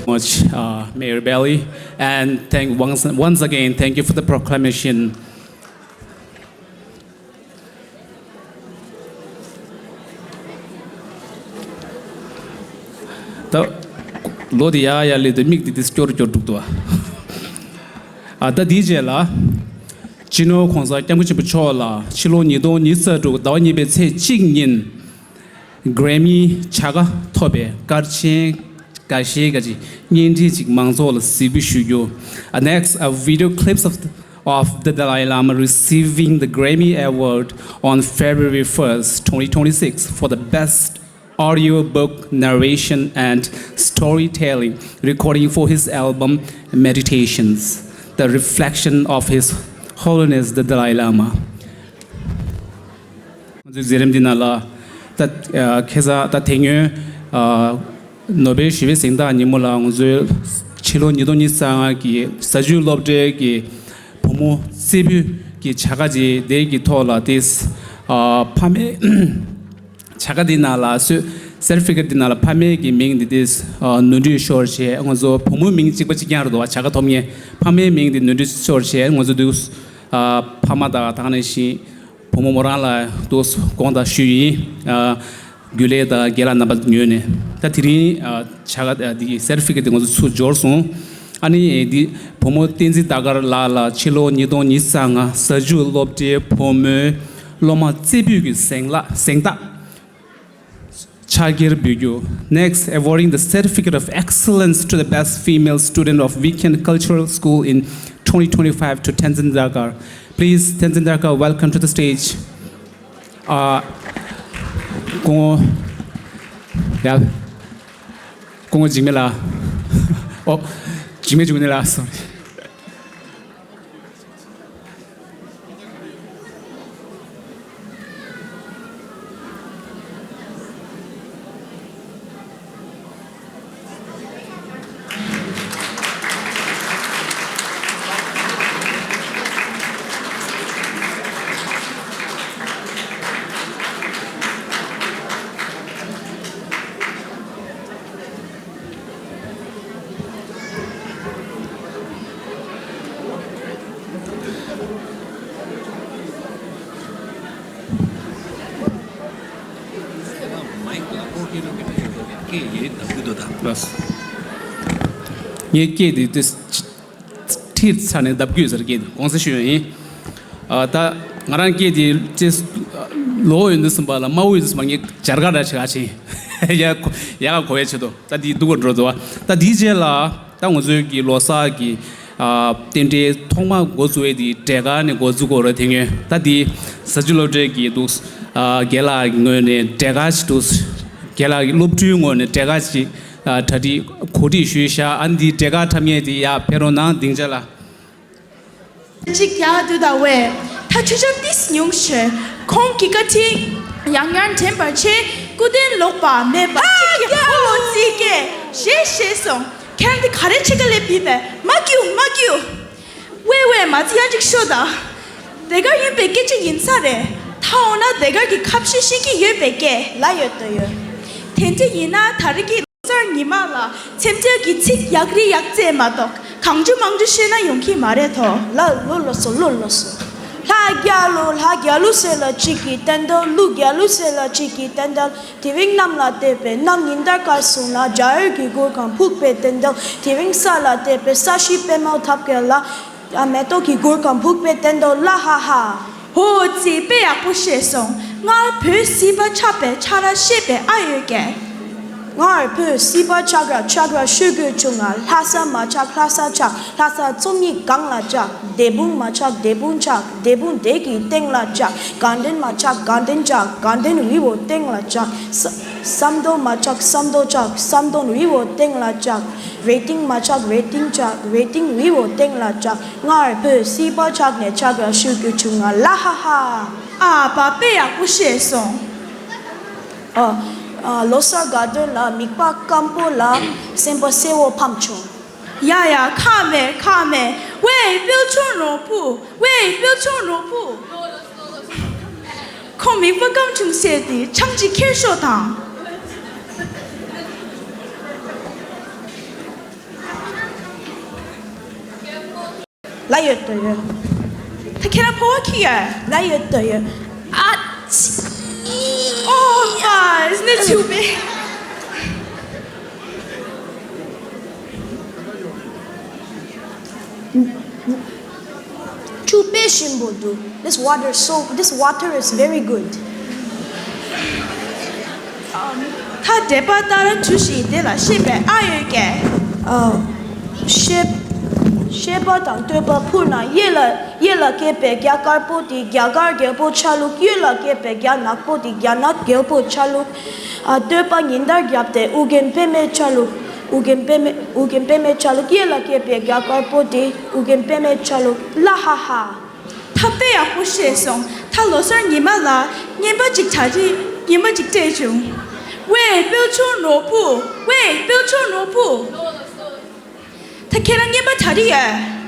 Much, uh, Mayor Bailey, and thank once once again, thank you for the proclamation. ད་ལོ་དེ་ཡར་ཡར་སླེབས་དུས་མིག་དེ་དེ་སྐྱོ་རུ་སྐྱོ་རུ་འགྲོ་འདུག་ཨ། ད་དེའི་རྗེས་ལ། སྤྱི་ནོར་༸གོང་ས་༸སྐྱབས་མགོན་ཆེན་པོ་མཆོག་ལ་ཕྱི་ལོ་ཉིས་སྟོང་ཉི་ཤུ་རྩ་དྲུག་ཟླ་བ་གཉིས་པའི་ཚེས་གཅིག་ཉིན། Grammy བྱ་དགའ་ཐོབ་པའི་སྐར་ཆེན་འགའ་ཤས་ཀྱི་བརྙན་འཕྲིན་ཅིག་མང་ཚོགས་ལ་གཟིགས་འབུལ་ཞུ་རྒྱུ། Uh, next, a video clips of the, of the Dalai Lama receiving the Grammy Award on February first, twenty twenty-six, for the best audiobook narration and storytelling recording for his album Meditations, the reflection of His Holiness the Dalai Lama. ང་ཚོའི་མཛད་རིམ་འདི་ནང་ལ་ད་ཁ་སང་ད་དེ་སྔོན་ནོ་བེལ་ཞི་བའི་གཟེངས་རྟགས་ཉིན་མོ་ལ་ང་ཚོའི་ཕྱི་ལོ་ཉིས་སྟོང་ཉི་ཤུ་རྩ་ལྔ་གི་ས་བཅུད་སློབ་གྲྭའི་གི་བུ་མོ་རྩེ་ཕུད་ཀྱི་བྱ་དགའ་ཅིག་དེ་གི་ཐོག་ལ་དེ་ཕ་མའི་བྱ་དགའ་འདི་ནང་ལ་སོ་སེར་ཕི་ཀེཊ་འདི་ནང་ལ་ཕ་མའི་གི་མིང་འདི་དེ་ནོར་འཁྲུལ་ཤོར་བྱས། ང་ཚོ་བུ་མོའི་མིང་གཅིག་པ་གཅིག་རྐྱང་རེད་འདུག་བ། བྱ་དགའ་ཐོབ་མཁན་ཕ་མའི་མིང་འདི་ནོར་འཁྲུལ་ཤོར་བྱས། ང་ཚོ་དུས་ཕ་མ་དང་ད་ག་ནང་བཞིན་བུ་མོ་མོ་རང་ལ་དུ་དགོངས་དག་ཞུ་ཡིན། རྒྱུན་ལས་དང་རྒན་ལགས་རྣམ་པ་ངོས་ནས། ད་དེ་རིང་བྱ་དགའ་འདི་སེར་ཕི་ཀེཊ་འདི་ང་ཚོ་ཚུར་འབྱོར་སོང་། ཨ་ནི་འདི་བུ་མོ་བསྟན་འཛིན་ཟླ་དཀར་ལགས་ལ་ཕྱི་ལོ་ཉིས་སྟོང་ཉི་ཤུ་རྩ་ལྔ་ས་བཅུད་སློབ་གྲྭའི་བུ་མོའི་སློབ་མ་རྩེ་ཕུད་ཀྱི་གཟེངས་ལ་གཟེངས་རྟགས་ཕྱག་འཁྱེར་འབུལ་རྒྱུ། Next, awarding the Certificate of Excellence to the Best Female Student of Weekend Cultural School in twenty twenty-five to Tenzin Darkar. Please, Tenzin Darkar, welcome to the stage. ཨ། སྐུ་ངོ་། ཡ། སྐུ་ངོ་འཇིགས་མེད་ལགས། ཨོ། འཇིགས་མེད་འཇིགས་མེད་ལགས། སོ་རི། ངའི་སྐད་དེ་དེ་ཁྲིད་ཚར་ནས་ལྡབ་དགོས་ཟེར། སྐད་དེ་དགོངས་སེལ་ཞུ་ཡ་ཡིན། ཨ། ད་ང་རང་སྐད་དེ་ཅེས་ལོ་ཡོད་འདུག་སེམས་པ་ལ་དམའ་བོ་ཡོད་འདུག་སེམས་པ། ངས་སྦྱར་ག་འདྲ་བྱེད་ག་ཕྱིན། ཡ་ཡ་ག་གོ་ཡ་ཆེད་དུ་ད་དེ་སྡུག་པ་འགྲོ་འདུག་བ། ད་དེའི་རྗེས་ལ་ད་ང་ཚོའི་གི་ལོ་གསར་གི་ཨ། རྟེན་འབྲེལ་ཐོག་མ་འགོ་བཙུགས་པའི་དེ་འབྲས་དཀར་ནས་འགོ་བཙུགས་དགོས་རེད། དེ་སྔོན་ད་དེ་ས་བཅུད་སློབ་གྲྭའི་གི་འདུག་ཨ། རྒན་ལགས་ཀྱི་ངོས་ནས་འབྲས་དཀར་ཞིག་འདུག་རྒན་ལགས་ཀྱི་སློབ་ཕྲུག་ངོས་ནས་འབྲས་དཀར་ཞིག་ཨ། གྲ་སྒྲིག་གོ་སྒྲིག་ཞུས་ཤག་ཨ་ནི་འདི་འབྲས་དཀར་འཁྲབ་མཁན་དེ་ཡར་ཕེབས་རོགས་གནང་། སྡིངས་ཆ་ལ། གཅིག་རྒྱག་དུས་ད་བས་ད་ཆུ་ཆུ་ཏིས་ཉུང་ཞེ། ཁོང་གི་བཀའ་དྲིན་ཡང་ཡང་དྲན་པར་བྱེད། སྐུ་རྟེན་ལོག་པ་མེད་པ་གཅིག་གི་ཕོ་ལོ་རྩིས་སྐད་ཞེས་ཞེས་སོང་། ཁྱེད་རང་འདི་ག་རེ་ཕྱེད་ཀ་ལས་བིས་པས། མ་སྐྱུ་མ་སྐྱུ། ཝེ་ཝེ་མ་ཚི་ཡ་གཅིག་ཤོད་ད། དེ་གར་ཡིན་པའི་སྐད་ཆ་ཡིན་ས་རེད། ད་འོ་ན་དེ་གར་གྱི་ཁ་བཤད་ཤེས་ཀྱི་ཡོད་པའི་སྐད་ལ་ཡོད་དོ་ཡོད། དེ་འདྲ་ཡིན་ན་ད་རེས་ཀྱི་ལོ་གསར་ཉི་མ་ལ་སེམས་ཅན་གྱི་ཚིག་ཡག་རི་ཡག་རྩེ་མ་གཏོགས་གང་བྱུང་མང་བྱུང་བཤད་ན་ཡོང་གི་མ་རེད་དོ། ལ་ལོ་ལོ་སོ་ལོ་ལོ་སོ། ལྷ་རྒྱལ་ལོ་ལྷ་རྒྱལ་ལོ་ཟེར་ལ་གཅིག་གིས་བསྟན་དོ། ཀླུ་རྒྱལ་ལོ་ཟེར་ལ་གཅིག་གིས་བསྟན་དོ། དེ་རིང་གནམ་ལ་བལྟས་པས་གནམ་ཉི་ཟླ་སྐར་གསུམ་ལ། འཇའ་འོད་ཀྱི་གུར་གང་ཕུབ་པས་བསྟན་དོ། དེ་རིང་ས་ལ་བལྟས་པས་ས་གཞི་པད་མ་འཐབ་གལ་ལ། ཨ། མེ་ཏོག་གི་གུར་གང་ཕུབ་པས་བསྟན་དོ། ལ་ཧ་ཧ། ཧོ་ཙི་དཔེ་ཡག་པོ་བཤད་སོང་། སྔར་བོད་སྲིད་པ་ཆགས་པའི་ཆ་ར་ཤེས་པའི་ཨ་ཡོད་ཀྱེ། སྔར་བོད་སྲིད་པ་ཆགས་ར་ཆགས་ར་ཤོད་དགོས་བྱུང་ང་། ལྷ་ས་མ་ཆགས་ལྷ་ས་ཆགས། ལྷ་ས་རྩོམ་ཡིག་སྒང་ལ་ཆགས། འདས་པོ་མ་ཆགས་འདས་པོ་ཆགས། འདས་པོ་འདས་ཀྱི་སྟེང་ལ་ཆགས། དགའ་ལྡན་མ་ཆགས་དགའ་ལྡན་ཆགས། དགའ་ལྡན་རི་བོ་སྟེང་ལ་ཆགས། ས་ཟམ་གདོང་མ་ཆགས་ཟམ་གདོང་ཆགས། ཟམ་གདོང་རི་བོ་སྟེང་ལ་ཆགས། རེ་ཏིང་མ་ཆགས་རེ་ཏིང་ཆགས། རེ་ཏིང་རི་བོ་སྟེང་ལ་ཆགས། སྔར་བོད་སྲིད་པ་ཆགས་ནས་ཆགས་ར་ཤོད་དགོས་བྱུང་ང་། ལ་ཧ་ཧ། ཨ་ཕ་དཔེ་ཡག་པོ་བཤད་སོང་། ཨ། ཨ། ལོ་གསར་དགའ་སྟོན་ལ་མིག་པ་སྐམ་པོ་ལ་སེམས་པ་གསལ་བོ་ཕམ་བྱུང་། ཡ་ཡ་ཁ་མེད་ཁ་མེད། ཝེ་དཔལ་ཆུང་རོང་ཕུ། ཝེ་དཔལ་ཆུང་རོང་ཕུ། ཁོང་མིག་པ་སྐམ་བྱུང་ཟེར་ཏེ་ཆང་གཅིག་ཁྱེར་ཤོག་དང་། ལ་ཡོད་དོ་ཡོད། ད་ཁྱེད་རང་ཕོ་བ་ཁྱི་ཡ། ལ་ཡོད་དོ་ཡོད། ཨ་ཙི། ཨོ་མ་ཨིས་ནི་ཆུ་པེ། ཆུ་དཔེ་ཞིམ་པོ་འདུག This water so, this water is very good. ད་འགྲེལ་པ་ལྟར་ཆུ་ཞིག་དེ་ལ་ཤེས་པའི་ཨ་ཡོད་ཀྱི། ཨ། ཤེས། ཤེས་པ་དང་བསྟོད་པ་ཕུལ་ན། གཡས་ལ། གཡས་ལ་སྐྱེས་པའི་རྒྱ་དཀར་པོ་དེ་རྒྱ་དཀར་རྒྱལ་པོ་ཆ་ལུགས། གཡོན་ལ་སྐྱེས་པའི་རྒྱ་ནག་པོ་དེ་རྒྱ་ནག་རྒྱལ་པོ་ཆ་ལུགས། ཨ། བསྟོད་པ་ཉིན་ལྟར་བརྒྱབ་སྟེ། ཨོ་རྒྱན་པད་མའི་ཆ་ལུགས། ཨོ་རྒྱན་པད་མའི། ཨོ་རྒྱན་པད་མའི་ཆ་ལུགས། གཡས་ལ་སྐྱེས་པའི་རྒྱ་དཀར་པོ་དེ་ཨོ་རྒྱན་པད་མའི་ཆ་ལུགས། ལ་ཧ་ཧ། ད་དཔེ་ཡག་པོ་ཤེས་སོང་། ད་ལོ་གསར་ཉི་མ་ལ་རྔན་པ་ཅིག་གྲ་སྒྲིག་རྔན་པ་ཅིག་སྤྲད་བྱུང་། ཝེ་དཔལ་ཆུང་ནོར་བུ། ཝེ་དཔལ་ཆུང་ནོར་བུ། ད་ཁྱེད་རང་རྔན་པ་གྲ་སྒྲིག་ཡོད།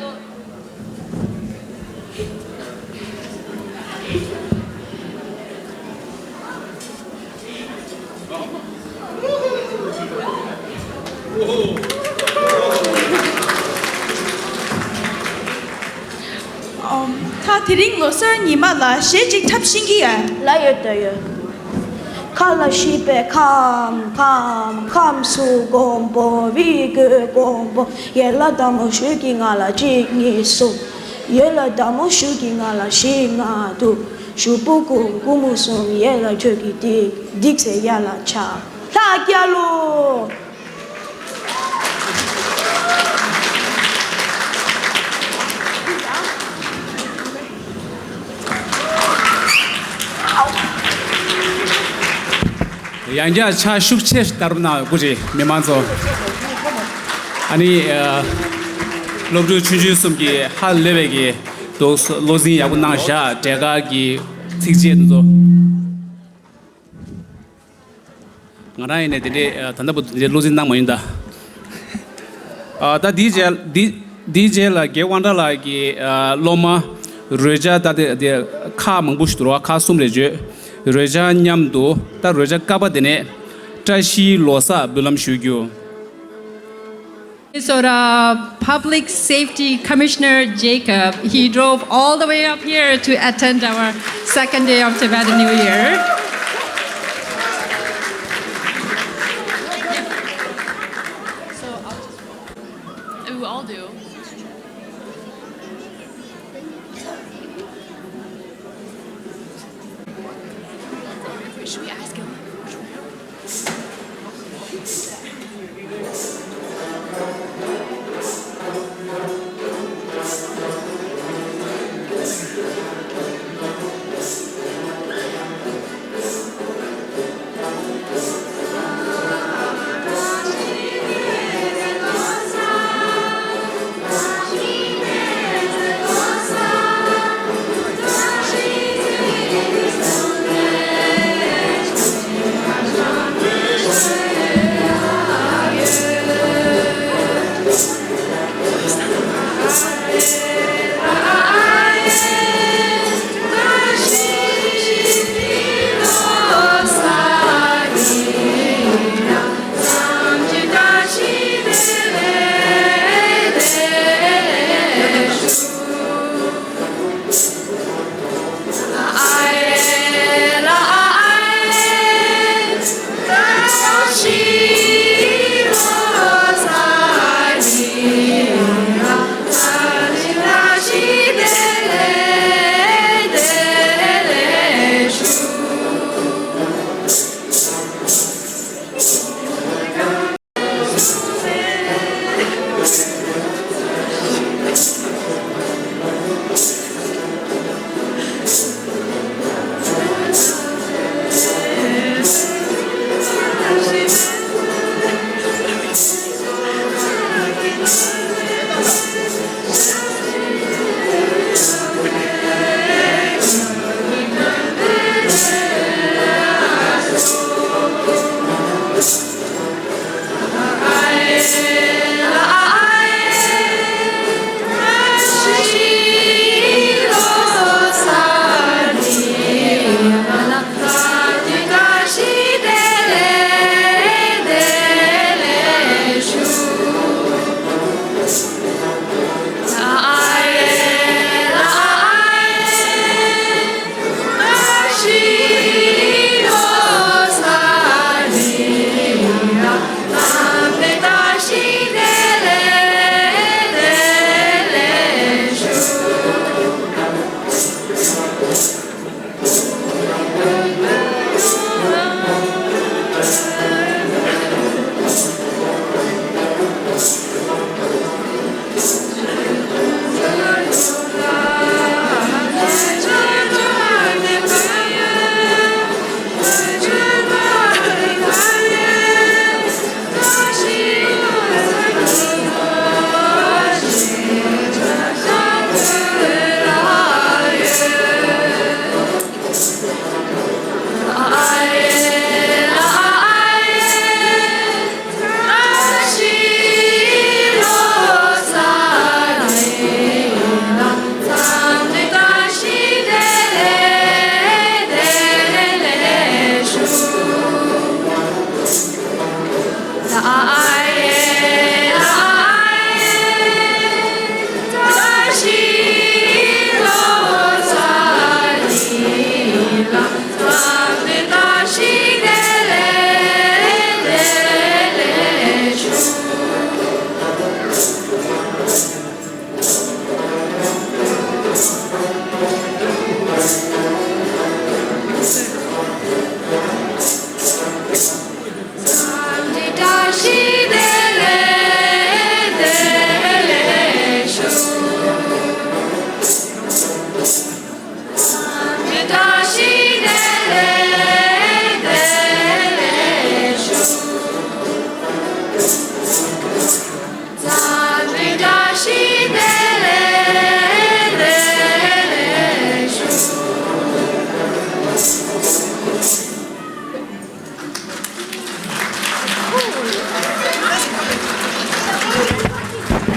ཨོམ། ད་དེ་རིང་ལོ་གསར་ཉི་མ་ལ་གཞས་ཅིག་འཁྲབ་ཤེས་ཀྱི་ཡོད། ལ་ཡོད་ད་ཡོད། ཁ་ལ་ཤིས་པའི་ཁམས་ཁམས་ཁམས་སུ་སྒོམ་པོ། བི་གོས་སྒོམ་པོ། ཡེ་ལ་དམ་མོ་ཞུ་གི་ང་ལ་གཅིག་གཉིས་གསུམ། ཡེ་ལ་དམ་མོ་ཞུ་གི་ང་ལ་བཞི་ལྔ་དྲུག་ཞུ་པོ་ཀུ་ཀུ་མུ་གསུམ། ཡེ་ལ་ཁྱོད་ཀྱི་ཏིག་ཏིག་ཟེར་ཡ་ལ་ཆ། ལྷ་རྒྱལ་ལོ། ཡང་བསྐྱར་ཕྱག་ཤུགས་ཆེ་བསྟར་གནང་དགོས་རེད་མི་མང་ཚོ། ཨ་ནི། ཨ། སློབ་ཕྲུག་ཆུང་ཆུང་གསུམ་གྱིས་ཧ་ལས་པའི་གི་འདུག་བློ་འཛིན་ཡག་པོ་གནང་བཞག་འབྲས་དཀར་གྱི་ཚིགས་བཅད་དེ་ཚོ། ང་རང་ཡིན་ནས་དེ་འདྲའི་ད་ལྟ་བར་དུ་དེ་འདྲའི་བློ་འཛིན་གནང་མ་ཡིན་ད། ཨ། ད་འདིའི་རྗེས། འདི་འདིའི་རྗེས་ལ་རྒན་དབང་གྲགས་ལགས་ཀྱིས། ཨ། སློབ་མ་རོལ་ཆ་ད་དེ་དེ་ཁག་མང་པོ་ཞིག་འདུག་ར། ཁག་གསུམ་རེ་བརྗོད། རོལ་ཆ་མཉམ་དུ། ད་རོལ་ཆ་ཀ་པ་དེ་ནས་བཀྲ་ཤིས་ལོ་གསར་འབུལ་ལམ་ཞུ་རྒྱུ། Minnesota Public Safety Commissioner Jacob, he drove all the way up here to attend our second day of Tibetan New Year. So I'll just, we all do. Should we ask him?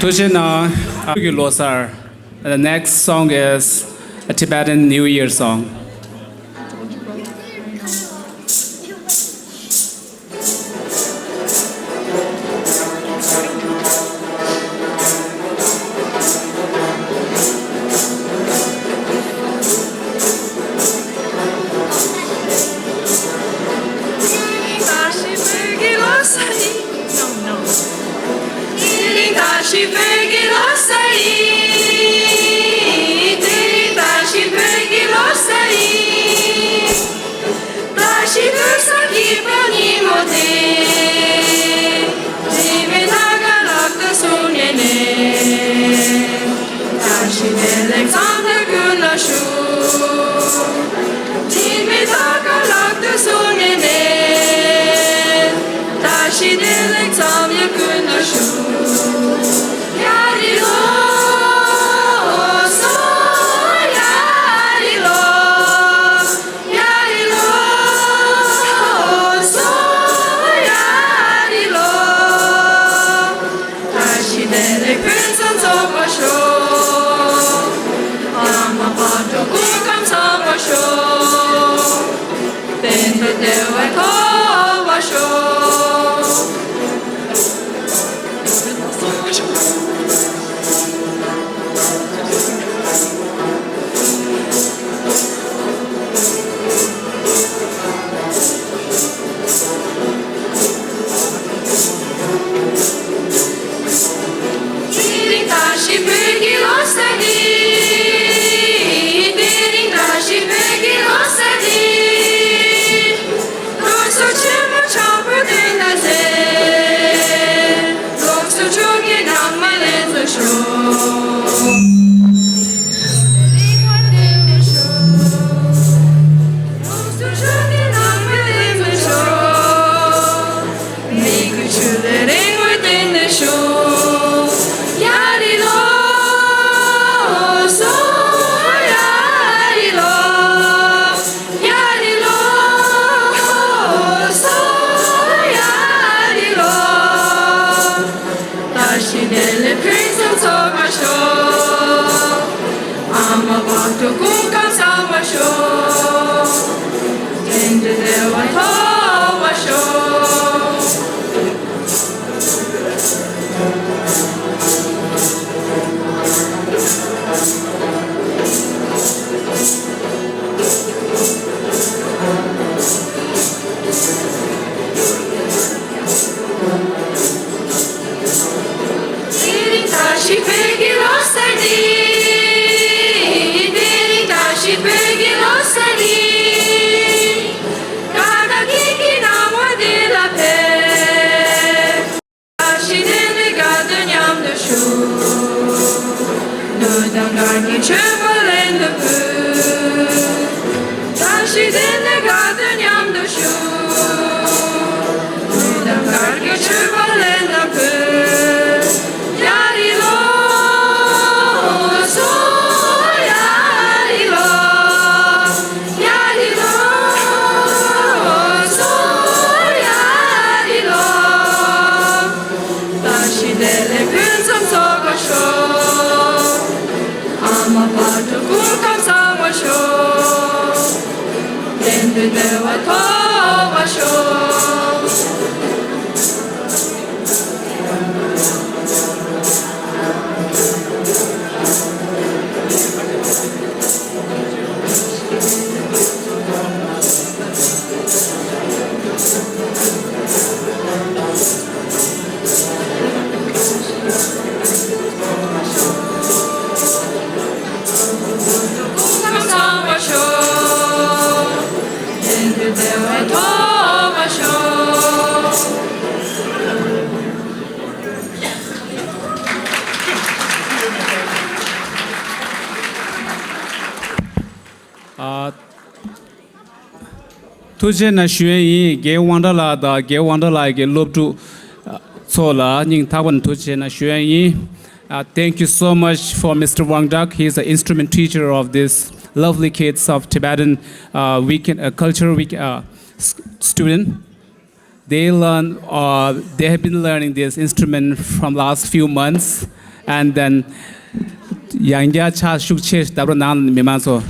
ཐུགས་རྗེ་གནང་། ཨ་ཀྱི་ལོ་གསར། The next song is a Tibetan New Year song. ད་ཤི་དུས་ས་ཀྱི་པ་ཉི་མོ་དེ། དྲི་མེད་ཐང་ག་ལག་ཏུ་བཟུང་ནས་ནས། ད་ཤི་བདེ་ལེགས་འཚམས་འདྲི་ཀུན་ལ་ཞུ། དྲི་མེད་ཐང་ག་ལག་ཏུ་བཟུང་ནས་ནས། ད་ཤི་བདེ་ལེགས་འཚམས་འདྲི་ཀུན་ལ་ཞུ། ཡ་རི་ལོ། སོ་ཡ་རི་ལོ། ཡ་རི་ལོ། སོ་ཡ་རི་ལོ། ད་ཤི་བདེ་ལེགས་ཕུན་སུམ་ཚོགས་པར་ཤོག་ཨ་མ་དཔལ་སྤྲུལ་སྐུ་ཁམས་བཟང་བར་ཤོག་གཏན་དུ་བདེ་བ་ཐོབ་པར་ཤོག་དེ་རིང་ད་ཤི་བོད་ཀྱི་ལོ་གསར་འདི། དེ་རིང་ད་ཤི་བོད་ཀྱི་ལོ་གསར་འདི། སློབ་གསོ་ཆེན་མོ་ཆགས་པའི་དོན་དག་མཛད། སློབ་གསོ་ཆུང་གི་ནང་མ་ལེན་ཚུལ་ཤོག་སློབ་གསོ་ཆུང་གི་ནང་མ་ལེན་ཚུལ་ཤོག་མི་དགེ་བཅུ་ལས་རིང་བའི་སྟེང་ནས་ཤོག་ཡ་རི་ལོ། སོ་ཡ་རི་ལོ། ཡ་རི་ལོ། སོ་ཡ་རི་ལོ། ད་ཤི་བདེ་ལེགས་ཕུན་སུམ་ཚོགས་པར་ཤོག་ཨ་མ་དཔལ་སྤྲུལ་སྐུ་ཁམས་བཟང་བར་ཤོག་གཏན་དུ་བདེ་བ་ཐོབ་པར་ཤོག་དེ་རིང་ད་ཤི་བོད་ཀྱི་ལོ་གསར་འདི། དེ་རིང་ད་ཤི་བོད་ཀྱི་ལོ་གསར་འདི། ཀ་ད་ཀི་ཀི་ནང་བ་འདི་ལ་ཕེབས། ད་ཤི་དེ་ནི་དགའ་སྟོན་མཉམ་དུ་ཞུ། ལུས་དང་གར་གྱི་མཆོད་པ་ལེན་དུ་ཕུལ། ད་ཤི་དེ་ནི་དགའ་སྟོན་མཉམ་དུ་ཞུ། ལུས་དང་གར་གྱི་མཆོད་པ་ལེན་དུ་ཕུལ། ཡ་རི་ལོ། སོ་ཡ་རི་ལོ། ཡ་རི་ལོ། སོ་ཡ་རི་ལོ། ད་ཤི་བདེ་ལེགས་ཕུན་སུམ་ཚོགས་པར་ཤོག་ཨ་མ་དཔལ་སྤྲུལ་སྐུ་ཁམས་བཟང་བར་ཤོག་གཏན་དུ་བདེ་བ་ཐོབ་པར་ཤོག་ཐུགས་རྗེ་ཆེ་ཞུ་ཡས་ཡིན། རྒན་དབང་གྲགས་ལགས་དང་རྒན་དབང་གྲགས་ལགས་ཀྱི་སློབ་ཕྲུག་ཚོ་ལ་སྙིང་ཐག་པ་ནས་ཐུགས་རྗེ་ཆེ་ཞུ་ཡས་ཡིན། Uh, thank you so much for Mister Wang Dak. He is the instrument teacher of this lovely kids of Tibetan uh, weekend uh, culture week uh, s- student. They learn. Uh, they have been learning this instrument from last few months, and then ཡང་བསྐྱར་ཕྱག་ཤུགས་ཆེ་བརྡབ་རོགས་གནང་མི་མང་ཚོ།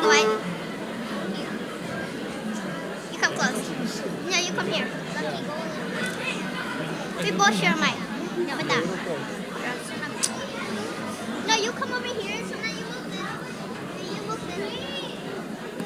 What? You come close. No, you come here. We both share a mic. What the? No, you come over here. So now you move this. You move this.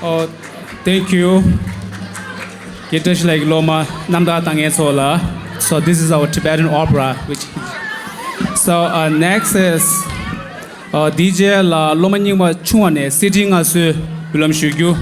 Oh, thank you. སྐད་བཀྲ་ཤིས་ལགས་ཀྱི་སློབ་མ་རྣམ་དག་བཏང་མཁན་ཚོ་ལ། So this is our Tibetan opera, which so uh, next is uh, ཌི་ཇེ་ལ་སློབ་མ་རྙིང་པ་ཆུང་བ་ནས་སི་ཌི་མངའ་གསོལ་འབུལ་ལམ་ཞུ་རྒྱུ།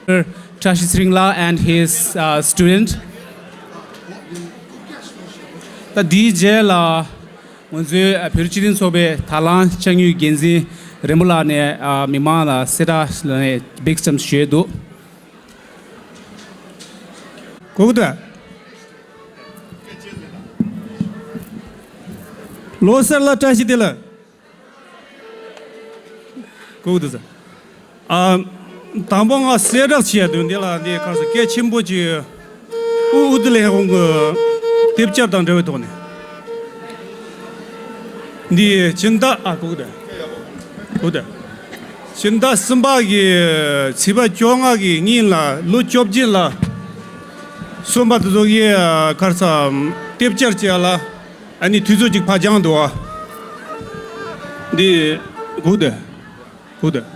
བཀྲ་ཤིས་ཚེ་རིང་ལགས་and his, uh, student. ད་འདིའི་རྗེས་ལ་ང་ཚོའི་བོད་རིགས་སྤྱི་མཐུན་ཚོགས་པའི་དང་བླངས་ལྕགས་ཉུལ་འགན་འཛིན་རིན་པོ་ལགས་ནས་མི་མང་ལ་གསལ་བསྒྲགས་ལ་ནས་འབིགས་ཙམ་ཞུས་འདུག། གོ་གི་འདུག། ལོ་གསར་ལ་བཀྲ་ཤིས་བདེ་ལེགས། གོ་གི་འདུག་ཟེར། ཨ། དང་པོ་ང་གསལ་བསྒྲགས་བྱེད་ཡ་དོན་འདི་ལ་འདི་ཁ་སང་སྐད་ཆེན་པོ་ཅིག་དབུ་དབུ་བདེ་ལེགས་ལྷ་ཁང་གི་དེབ་བསྐྱར་དང་འབྲེལ་བའི་ཐོག་ནས། འདི་སྤྱི་ཟླ་ཨ་གོ་གི་འདུག། གོ་གི་འདུག། སྤྱི་ཟླ་གསུམ་པ་གི་ཚེས་པ་བཅོ་ལྔ་གི་ཉིན་ལ་ལོ་བཅོ་བརྒྱད་ལ་གསོན་པ་དེ་ཚོ་གི་ཁ་སང་དེབ་བསྐྱར་བྱེད་ཡ་ལ། ཨ་ནི་དུས་ཚོད་ཅིག་ཕར་སྦྱངས་འདུག་ཨ། འདི་གོ་གི་འདུག། གོ་གི་འདུག།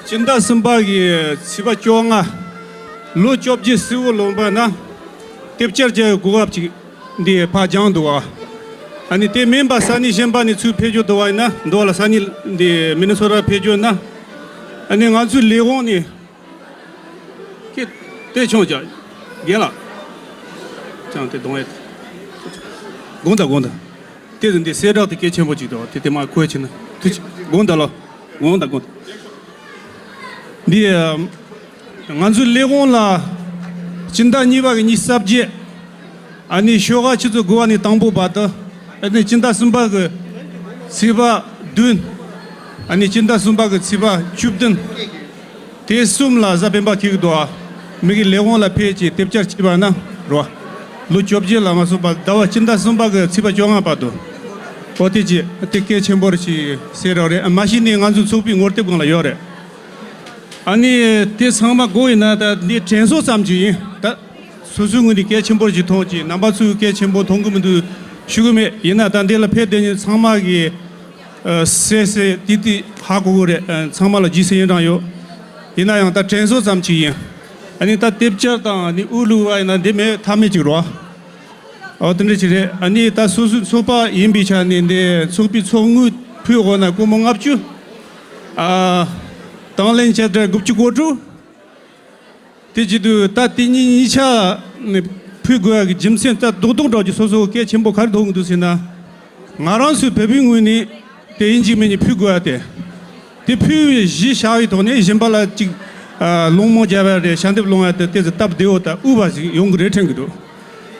སྤྱི་ཟླ་གསུམ་པ་གི་ཚེས་པ་བཅོ་ལྔ། ལོ་བཅོ་བརྒྱད་སྲིད་འོ་ལོན་པ་ན། དེབ་བསྐྱར་བྱ་ཡི་གོ་སྐབས་ཅིག་འདི་ཕར་སྦྱངས་འདུག་ཨ། ཨ་ནི་དེ་མིན་པ་ས་གནས་གཞན་པ་ནས་ཚུར་ཕེབས་རྒྱུ་འདུག་བ་ཡིན་ན་འདུག་ལ། ས་གནས་འདི་མི་ནི་སོ་ཊ་ཕེབས་རྒྱུ་ན། ཨ་ནི་ང་ཚོའི་ལས་ཁུངས་ནས། ཀྱེ། དེ་ཆུང་ཅག། རྒན་ལགས། ཅང་དེ་གདོང་ཡ། དགོངས་དག། དགོངས་དག། དེ་ཟིན་དེ་གསལ་བསྒྲགས་དེ་གལ་ཆེན་པོ་ཅིག་འདུག། དེ་དེ་མ་ཁོས་ཕྱིན་ན་དུ་ཆ། དགོངས་དག་ལོ། དགོངས་དག། དགོངས་དག། འདི། ང་ཚོའི་ལས་ཁུངས་ལ་སྤྱི་ཟླ་གཉིས་པ་གི་ཉི་ཤུ་རྩ་བརྒྱད། ཨ་ནི་ཞོགས་ཀ་ཆུ་ཚོད་དགུ་པ་ནས་དང་པོ་བར་དུ། ཨ་ནི་སྤྱི་ཟླ་གསུམ་པ་གི་ཚེས་པ་བདུན། ཨ་ནི་སྤྱི་ཟླ་གསུམ་པ་གི་ཚེས་པ་བཅུ་བདུན། དེ་གསུམ་ལ་གཟའ་སྤེན་པ་འཁེལ་གི་འདུག་ཨ། མི་གི་ལས་ཁུངས་ལ་ཕེབས་ཀྱི་དེབ་བསྐྱར་བྱས་པ་ན་རོ། ལོ་བཅོ་བརྒྱད་ལ་མ་སོང་པ་ཟླ་བ་སྤྱི་ཟླ་གསུམ་པ་གི་ཚེས་པ་བཅོ་ལྔ་བར་དུ། ཨོ་དེ་ཅི་དེ་གལ་ཆེན་པོ་རེད་ཞིག་ཟེར་རོགས་རེད། མ་གཞི་ནས་ང་ཚོ་ཚོགས་པའི་ངོ་དེབ་སྒང་ལ་ཡོད་རེད། ཨ་ནི་དེ་ཚང་མ་དགོས་ཡིན་ན་ད་འདི་དྲན་གསོ་ཙམ་ཅིག་ཡིན་ད། སོ་སོའི་ངོས་ནས་གལ་ཆེན་པོ་ཞིག་མཐོང་ཅིག་རྣམ་པ་ཚོས་གལ་ཆེན་པོ་མཐོང་གི་མི་འདུག་ཞུ་གི་མེད། ཡིན་ན་ད་འདི་ལ་ཕེབས་བསྡད་མཁན་ཚང་མ་གི་ཨ། སེ་སེ་ཏི་ཏི་ཧ་གོ་གི་རེད། ཨ། ཚང་མ་ལ་རྗེས་སུ་ཡི་རང་ཡོད། ཡིན་ན་ཡང་ད་དྲན་གསོ་ཙམ་ཅིག་ཡིན། ཨ་ནི་ད་དེབ་བསྐྱར་དང་ཨ་ནི་དབུ་བླུགས་པ་ཡིན་ན་འདི་མེད་ཐབས་མེད་ཅིག་རེད་བ། ཨོ་དེ་འདྲ་ཅིག་རེད། ཨ་ནི་ད་སོ་སོའི་ཚོགས་པ་ཡིན་པའི་ཆ་ནས་འདི་ཚོགས་པའི་ཚོགས་དངུལ་ཕུལ་དགོས་ན་སྒོར་མོ་ལྔ་བཅུ། ཨ། དང་ལེན་བྱས་ཏེ་དགུ་བཅུ་གོ་དྲུག། དེ་བྱེད་དུས་ད་དེ་གཉིས་གཉིས་ཆ་ནས་ཕུལ་དགོས་ཡག་གི་རྒྱུ་མཚན་ད་རྡོག་རྡོག་འདྲ་གི་སོ་སོ་གལ་ཆེན་པོ་ག་རེ་མཐོང་གི་འདུག་ཟེར་ན། ང་རང་ཚོའི་བོད་པའི་ངོས་ནས་དེ་ཡིན་གཅིག་མིན་གཉིས་ཕུལ་དགོས་ཡ་དེ། དེ་ཕུལ་བའི་གཞི་བཞག་པའི་ཐོག་ནས་གཞན་པ་ལ་ཅིག་ཨ། སློང་མོ་རྒྱབ་ཡ་རེད། ཞལ་འདེབས་སློང་ཡ་དེ་དེ་ཚོ་སྟབས་བདེ་བོ་དང་དབུལ་བ་ཞིག་ཡོང་གི་རེད་དྲན་གི་འདུག།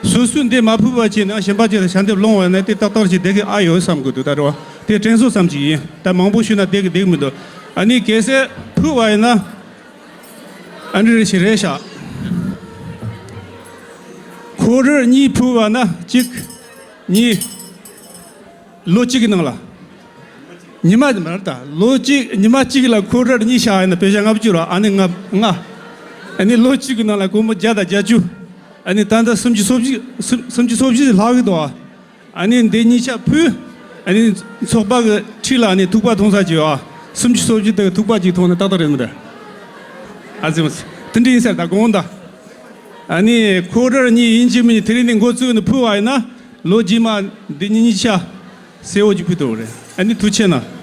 སོ་སོས་འདི་མ་ཕུལ་བ་བྱས་ན་གཞན་པ་ཅིག་ལ་ཞལ་འདེབས་སློང་བ་ན་དེ་ཏག་ཏག་ཅིག་བསྡད་གི་ཨ་ཡོད་བསམ་གི་འདུག། ད་རེད་བ། དེ་དྲན་གསོ་ཙམ་ཅིག་ཡིན། ད་མང་པོ་ཞུས་ན་བསྡད་གི་བསྡད་གི་མི་འདུག། ཨ་ནི་གལ་སྲིད་ཕུལ་བ་ཡིན་ན། ཨ་འདྲ་རེ་ཞིག་རེད་ཤག། ཁོ་རར་གཉིས་ཕུལ་བ་ན་གཅིག། གཉིས། ལོ་གཅིག་གི་ནང་ལ། ཉི་མ་མ་རེད་ད། ལོ་གཅིག་ཉི་མ་གཅིག་ལ་ཁོ་རར་གཉིས་བཞག་ཡིན་ན་པེ་ཤ་ལྔ་བཅུ་ར། ཨ་ནི་ལྔ་ལྔ། ཨ་ནི་ལོ་གཅིག་གི་ནང་ལ་སྒོར་མོ་བརྒྱ་དང་བརྒྱད་ཅུ། ཨ་ནི་ད་ལྟ་སུམ་ཅུ་སོ་བཞི་སུམ་སུམ་ཅུ་སོ་བཞི་ལྷག་གི་འདུག་ཨ། ཨ་ནི་འདི་གཉིས་ཆ་ཕུལ། ཨ་ནི་ཚོགས་པ་གི་འཁྲིས་ལ་ཨ་ནི་ཐུག་པ་འཐུང་ས་བྱེད་ཨ། སུམ་ཅུ་སོ་བཞི་དེ་ཐུག་པ་གཅིག་འཐུང་ན་ཏག་ཏག་རེད་མི་འདྲ། ཨ་ཙི་མ་ཙི་དེ་འདྲ་ཡིན་ཟེར་ད་དགོངས་དག། ཨ་ནི་ཁོ་རར་གཉིས་ཡིན་གཅིག་མིན་གཅིག་དེ་རིང་ནས་འགོ་བཙུགས་ནས་ཕུལ་བ་ཡིན་ན་ལོ་རྗེས་མ་འདི་གཉིས་གཉིས་ཆ་གསལ་བོ་ཅིག་ཕུལ་ཐུབ་རེད། ཨ་ནི་ཐུགས་ཆེ་གནང་།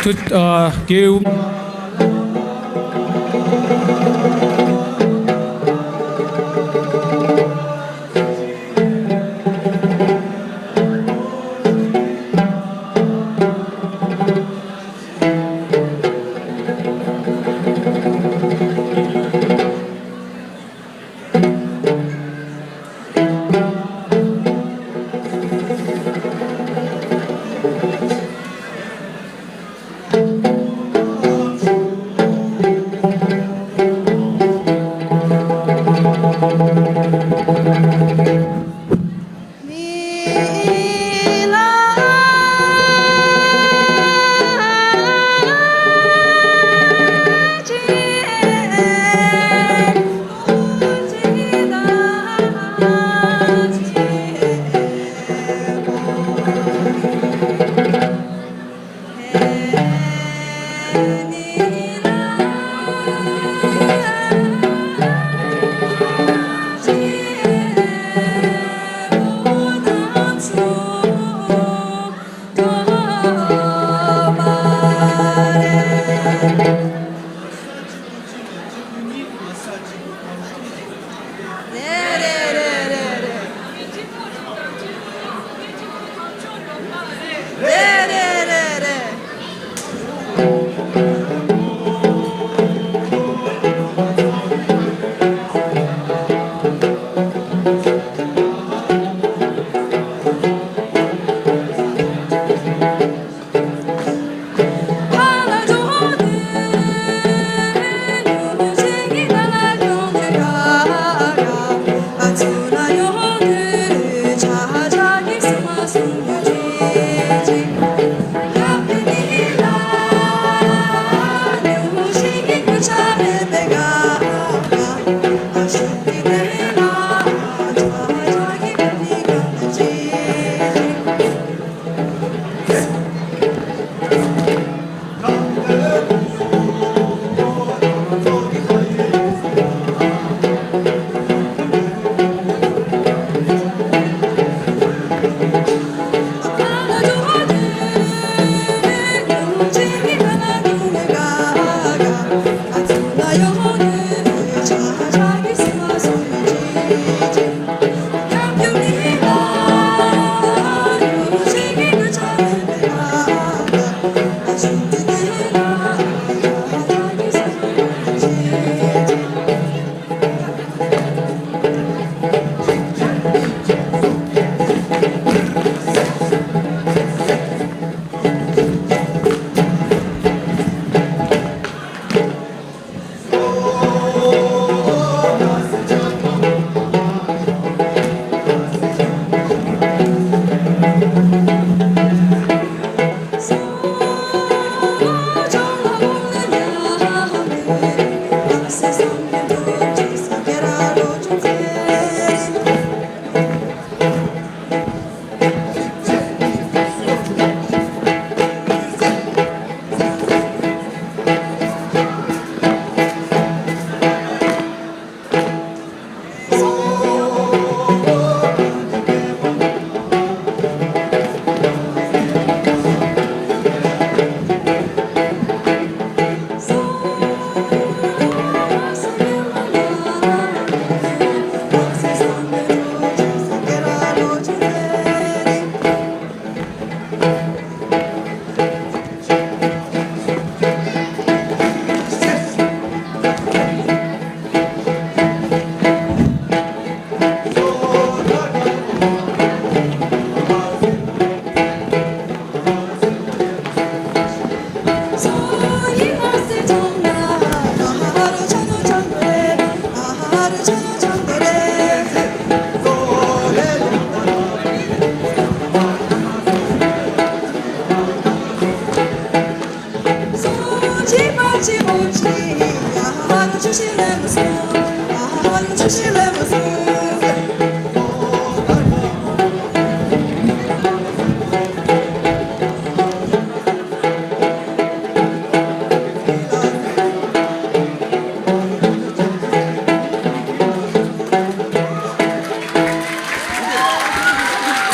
ཐུ་ཨ་རྒྱལ།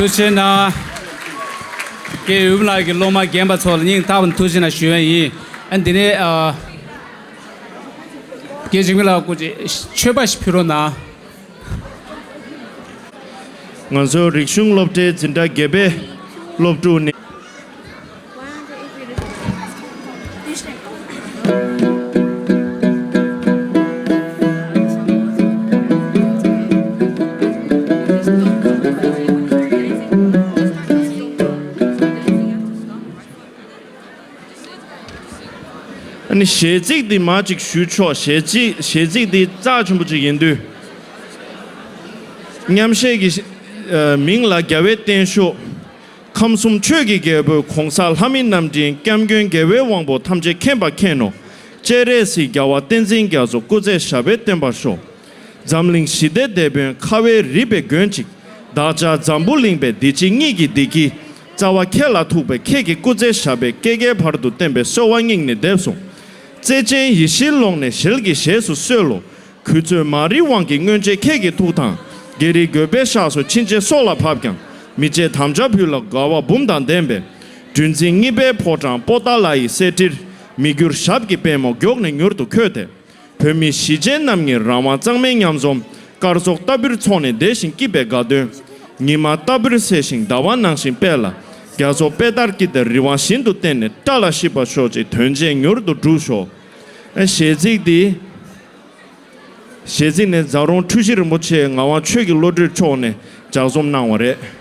ཐུགས་རྗེ་གནང་། རྒན་འོད་མ་ལགས་ཀྱི་སློབ་མ་རྒན་པ་ཚོ་ལ་སྙིང་ཐག་པ་ནས་ཐུགས་རྗེ་གནང་ཞུ་ཡ་ཡིན། ཨ་འདི་ནས་ཨ། རྒན་འཇིགས་མེད་ལགས་སྐུ་མཁྱེན་མཆོད་པ་ཞིག་ཕུལ་རོགས་གནང་། ང་ཚོ་རིག་གཞུང་སློབ་གྲྭའི་འཛིན་གྲྭ་བརྒྱད་པའི་སློབ་ཕྲུག་ནས། ཨ་ནི་གཞས་ཚིག་འདི་མར་ཅིག་ཞུས་ཆོག་གཞས་ཚིག་གཞས་ཚིག་འདི་རྩ་ཆེན་པོ་ཅིག་ཡིན་དུས། མཉམ་གཞས་ཀྱི་ཨ་མིང་ལ་རྒྱལ་བའི་བརྟན་བཞུགས། ཁམས་གསུམ་ཆོས་ཀྱི་རྒྱལ་པོ་གོང་ས་ལྷ་མི་རྣམས་ཀྱི་སྐྱབས་མགོན་རྒྱལ་བའི་དབང་པོ་ཐམས་ཅད་མཁྱེན་པ་མཁྱེན་ནོ། སྤྱན་རས་གཟིགས་རྒྱལ་བ་བསྟན་འཛིན་རྒྱ་མཚོ་སྐུ་ཚེ་ཞབས་པད་བརྟན་པར་ཤོག། འཛམ་གླིང་ཞི་བདེ་དེད་དཔོན་ཁ་བའི་རི་པའི་མགོན་གཅིག། བདག་ཅག་འཛམ་བུ་གླིང་པའི་བདེ་སྐྱིད་གཉིས་ཀྱི་བདེ་སྐྱིད། རྩ་བ་ཁྱེད་ལ་ཐུག་པས་ཁྱེད་ཀྱི་སྐུ་ཚེ་ཞབས་པད་བསྐལ་བརྒྱའི་བར་དུ་བརྟན་པའི་གསོལ་བ་སྙིང་ནས་འདེབས་སོ། བརྩེ་ཆེན་ཡིད་བཞིན་ཀློང་ནས་ཞལ་གྱི་ཞལ་དུ་གསོལ་ལོ། གུས་བརྩོན་མ་རིག་དབང་གིས་མངོན་བྱེད་ཁྱེད་ཀྱི་ཐུགས་དང་། བགེགས་རིགས་རྒོད་པའི་ཤགས་སུ་ཕྱིན་ཆད་སྲོག་ལ་བབས་ཀྱང་། མི་བརྗེད་དམ་བཅའ་ཕུལ་ལ་དགའ་བ་འབུམ་དང་ལྡན་པས། གྲུ་འཛིན་གཉིས་པའི་ཕོ་བྲང་པོ་ཏཱ་ལ་ཡི་གསེར་ཁྲིར། མི་འགྱུར་ཞབས་ཀྱི་པད་མོ་མགྱོགས་ནས་མྱུར་དུ་འཁོད་དེ། བོད་མི་གཞིས་བྱེས་རྣམས་ཀྱི་རང་དབང་གཙང་མའི་མཉམ་འཛོམས། སྐར་ཚོགས་ལྟ་བུར་ཚོགས་ནས་བདེ་ཞིང་སྐྱིད་པའི་དགའ་སྟོན། ཉི་མ་ལྟ་བུར་གསལ་ཞིང་ཟླ་བ་ནང་བཞིན་སྤེལ་ལ། རྒྱ་མཚོ་པད་ཟླར་སྐྱིད་དེར་རི་དབང་བཞིན་དུ་བརྟན་ནས་བཀྲ་ལ་ཤིས་པར་ཤོག་ཅིག། དོན་ཆེན་མྱུར་དུ་འགྲུབ་ཤོག། ཨ་གཞས་ཚིག་འདི། གཞས་ཚིག་ནི་ཛ་རོང་འཁྲུལ་ཞིག་རིན་པོ་ཆེ་ངག་དབང་ཆོས་ཀྱི་བློ་གྲོས་མཆོག་ནས་ལྗགས་རྩོམ་གནང་བ་རེད།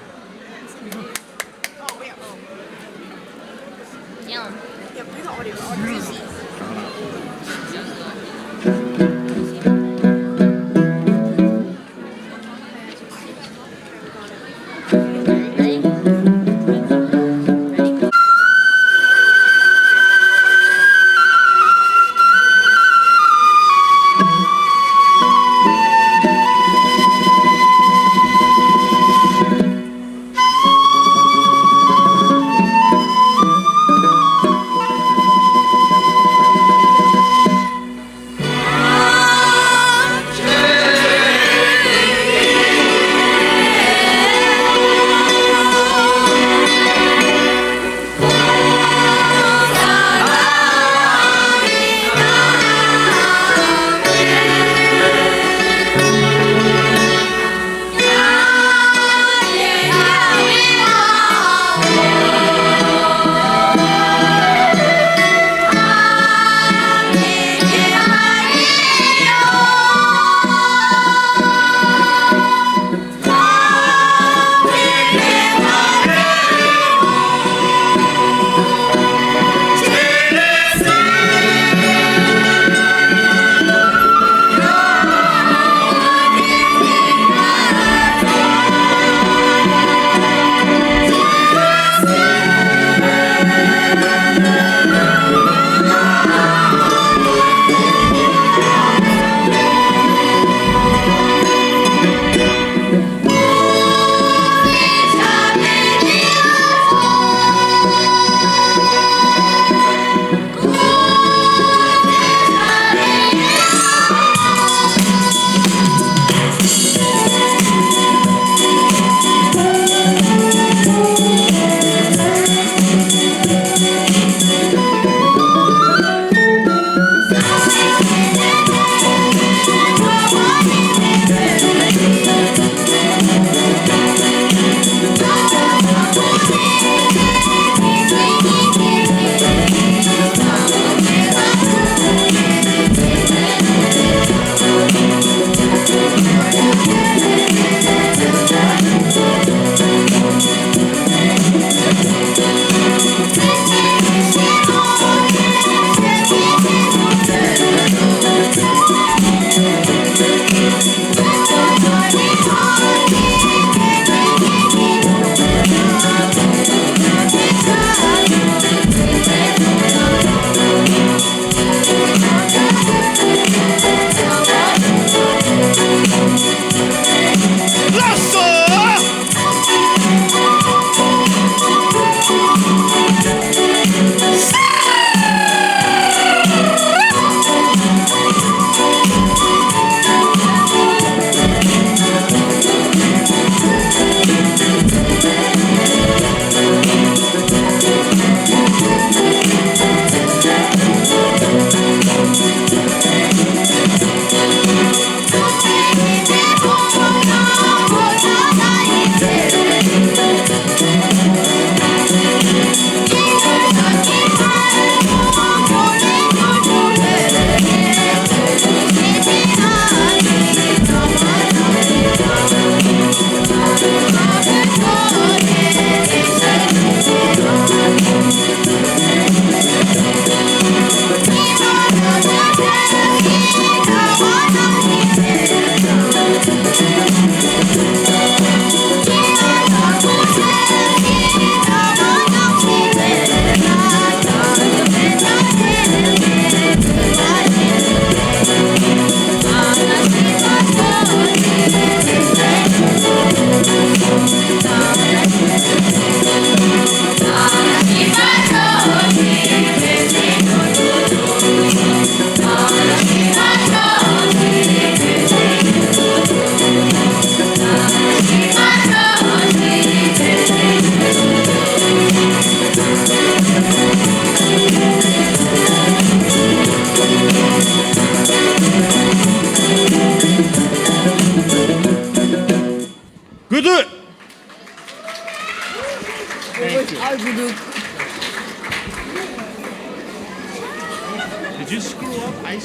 དུས།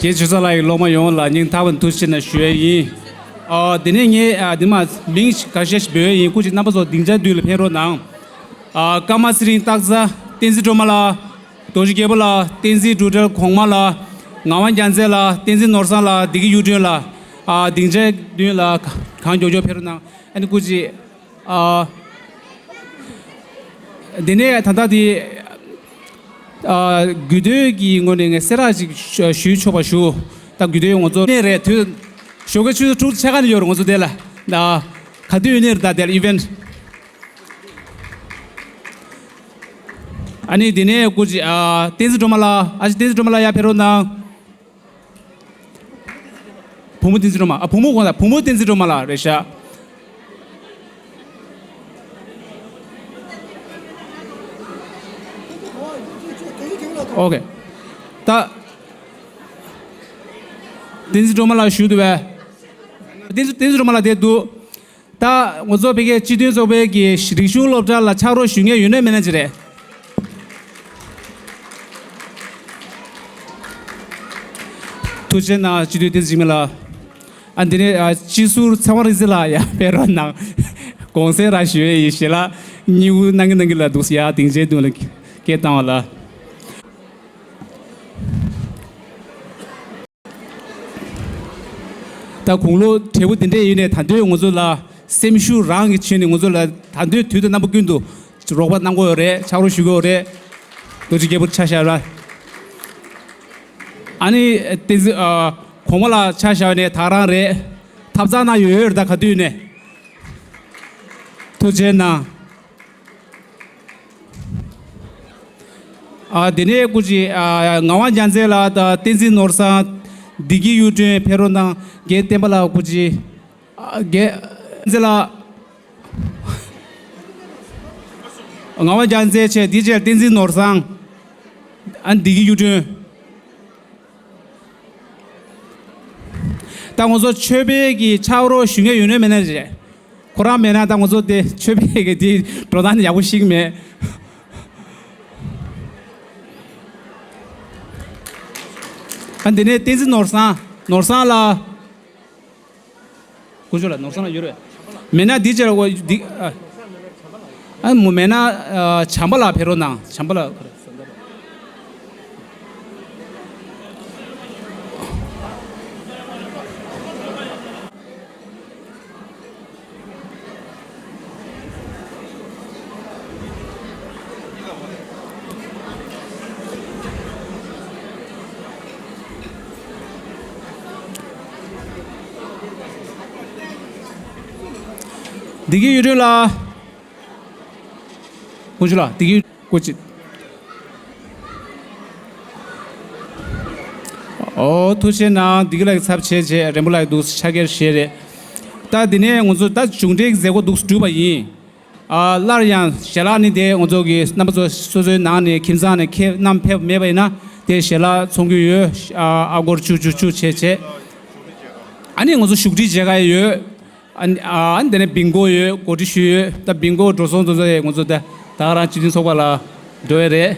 རྒན་ཆོས་ཚང་ལགས་ཀྱི་སློབ་མ་ཡོངས་ལ་སྙིང་ཐག་པ་ནས་ཐུགས་རྗེ་ཆེ་གནང་ཞུ་ཡས་ཡིན། ཨ། དེ་ནས་ངས་ཨ་དེ་མ་མིང་ཞིག་འགའ་ཤས་ཤིག་འབོད་ཡས་ཡིན། སྐུ་མཁྱེན་རྣམ་པ་ཚོ་སྡིངས་ཆ་མདུན་ལ་ཕེབས་རོགས་གནང་། ཨ། ཀརྨ་ཚེ་རིང་སྟག་རྩ། བསྟན་འཛིན་སྒྲོལ་མ་ལགས། རྡོ་རྗེ་རྒྱལ་པོ་ལགས། བསྟན་འཛིན་འབྲུག་སྒྲ་གོང་མ་ལགས། ངག་དབང་རྒྱལ་མཚན་ལགས། བསྟན་འཛིན་ནོར་བཟང་ལགས། བདེ་སྐྱིད་གཡུ་སྒྲོན་ལགས། ཨ། སྡིངས་ཆའི་མདུན་ལ་གང་མགྱོགས་མགྱོགས་ཕེབས་རོགས་གནང་། ཨ་ནི་སྐུ་མཁྱེན། ཨ། འདི་ནས་ད་ལྟ་དེ། ཨ། དགོས་འདོད་ཀྱི་ངོས་ནས་ངས་གསལ་བསྒྲགས་ཅིག་ཞུ་ཞུས་ཆོག་པ་ཞུ། ད་དགོས་འདོད་ཡོད་ང་ཚོ་ནས་རེད། དུས་ཞོགས་ཀའི་ཆུ་ཚོད་དྲུག་ཕྱེད་ཀ་ནས་ཡོད་རེད་ང་ཚོ་དེ་ལ། ཨ། ག་དུས་ཡོད་ནས་རེད་ད་དེ་ལ་ཨི་ཝེན་ཊི། ཨ་ནི་དེ་ནས་སྐུ་མཁྱེན། ཨ། བསྟན་འཛིན་སྒྲོལ་མ་ལགས། ཨ་ཅེ་བསྟན་འཛིན་སྒྲོལ་མ་ལགས་ཡར་ཕེབས་རོགས་གནང་། བུ་མོ་བསྟན་འཛིན་སྒྲོལ་མ། ཨ། བུ་མོ་དགོངས་དག་བུ་མོ་བསྟན་འཛིན་སྒྲོལ་མ་ལགས་རེད་ཤག་ཨོ་ཁེ། ད་བསྟན་འཛིན་སྒྲོལ་མ་ལགས་བཞུགས་འདུག་པས། བསྟན་འཛིན་བསྟན་འཛིན་སྒྲོལ་མ་ལགས་བསྡད་འདུག་ད་ང་ཚོ་བོད་སྐད་སྤྱི་མཐུན་ཚོགས་པའི་གི་རིག་གཞུང་སློབ་གྲྭ་ལ་ཕྱག་རོགས་ཞུ་མཁན་ཡོད་ན་མེད་ན་ཅིག་རེད། ཐུགས་རྗེ་གནང་། སྤྱི་འཐུས་བསྟན་འཛིན་འཇིགས་མེད་ལགས། ཨ། འདི་ནས། ཨ། སྤྱི་ཟུར་ཚེ་དབང་རིག་འཛིན་ལགས་ཡར་ཕེབས་རོགས་གནང་། དགོངས་སེལ་རང་ཞུ་ཡས་ཡིན། ཞལ་ལག་གཉིས་པོ་གནང་གི་གནང་གི་ལ་འདུག་ཡ་སྡིངས་ཆའི་མདུན་ལ་སྐད་བཏང་བ་ལ། ད་དགུང་ལོ་བགྲེས་པོ་འདི་འདྲས་ཡིན་ནའི་ད་དུང་ང་ཚོ་ལ་སེམས་ཤུགས་རང་གིས་བྱས་ནས་ང་ཚོ་ལ་ད་དུང་དུས་དང་རྣམ་པ་ཀུན་ཏུ་རོགས་པ་གནང་གི་ཡོད་རེད། ཕྱག་རོགས་ཞུ་གི་ཡོད་རེད། རྡོ་རྗེ་རྒྱལ་པོ་ཆ་བཞག་ར། ཨ་ནི་བསྟན་འཛིན། ཨ། གོང་མ་ལགས་ཆ་བཞག་ནས་ད་ག་རང་རེད། ཐབ་ཚང་ནང་ཡོད་ཡོད་རེད། ད་ག་དུས་ནས། ཐུགས་རྗེ་གནང་། ཨ། དེ་ནས་སྐུ་མཁྱེན། ཨ། ངག་དབང་རྒྱལ་མཚན་ལགས་དང་བསྟན་འཛིན་ནོར་བཟང་། བདེ་སྐྱིད་གཡུ་སྒྲོན་ཕེབས་རོགས་གནང་། རྒན་བསྟན་པ་ལགས། སྐུ་མཁྱེན། ཨ། རྒན་བསྟན་འཛིན་ལགས། ངག་དབང་རྒྱལ་མཚན་བྱས། དེ་རྗེས་བསྟན་འཛིན་ནོར་བཟང་། ཨ། བདེ་སྐྱིད་གཡུ་སྒྲོན། ད་ང་ཚོ་ཆོས་པའི་གི་ཕྱག་རོགས་ཞུ་མཁན་ཡོད་ན་མེད་ན་རེད། ཁོ་རང་མེད་ན་ད་ང་ཚོ་དེ་ཆོས་པའི་གི་དེ་འགྲོ་སྟངས་ཡག་པོ་ཞིག་མེད། ཨ། འདི་ནས་བསྟན་འཛིན་ནོར་བཟང་། ནོར་བཟང་ལགས། དཀོན་མཆོག་ལགས། ནོར་བཟང་ལགས་ཡོད་རེད། མེད་ན་འདི་ཅར་འོ་འདི། ཨ། ཨ། མོ་མེད་ན། ཨ། བྱམས་པ་ལགས་ཕེབས་རོགས་གནང་། བྱམས་པ་ལགས། བདེ་སྐྱིད་གཡུ་སྒྲོན་ལགས། དཀོན་མཆོག་ལགས། བདེ་སྐྱིད་སྐུ་མཁྱེན། ཨོ། ཐུགས་རྗེ་གནང་། བདེ་སྐྱིད་ལགས་ཀྱི་ཚབ་བྱས་བྱས་རན་པོ་ལགས་ཀྱི་འདུག་ཕྱག་འཁྱེར་བཞེས་རེད། ད་འདི་ནས་ང་ཚོ་ད་གཞུང་འབྲེལ་གྱི་མཛད་སྒོ་འདུག་གྲུབ་པ་ཡིན། ཨ། སླར་ཡང་ཞལ་ལག་ནི་དེ་ང་ཚོ་གི་རྣམ་པ་ཚོ་སོ་སོའི་ནང་ནས་ཁྱིམ་ཚང་ནས་ཁྱེད་རྣམས་ཕེབས་མེད་པ་ཡིན་ན་དེ་ཞལ་ལག་ཚོང་རྒྱུ་ཡོད། ཨ། ཨ་སྒོར་བཅུ་བཅུ་བཅུ་བྱས་བྱས། ཨ་ནི་ང་ཚོ་བཞུགས་ཁྲི་མཇལ་ཁ་ཡོད། ཨ་ནི། ཨ། ཨ་ནི་དེ་ནས་བིང་གོ་ཡོད། གོ་སྒྲིག་ཞུས་ཡོད། ད་བིང་གོ་འགྲོ་སོང་དེ་ཚོ་ཡང་ང་ཚོ་ད་ད་ག་རང་སྤྱི་མཐུན་ཚོགས་པ་ལ་འགྲོ་ཡས་རེད།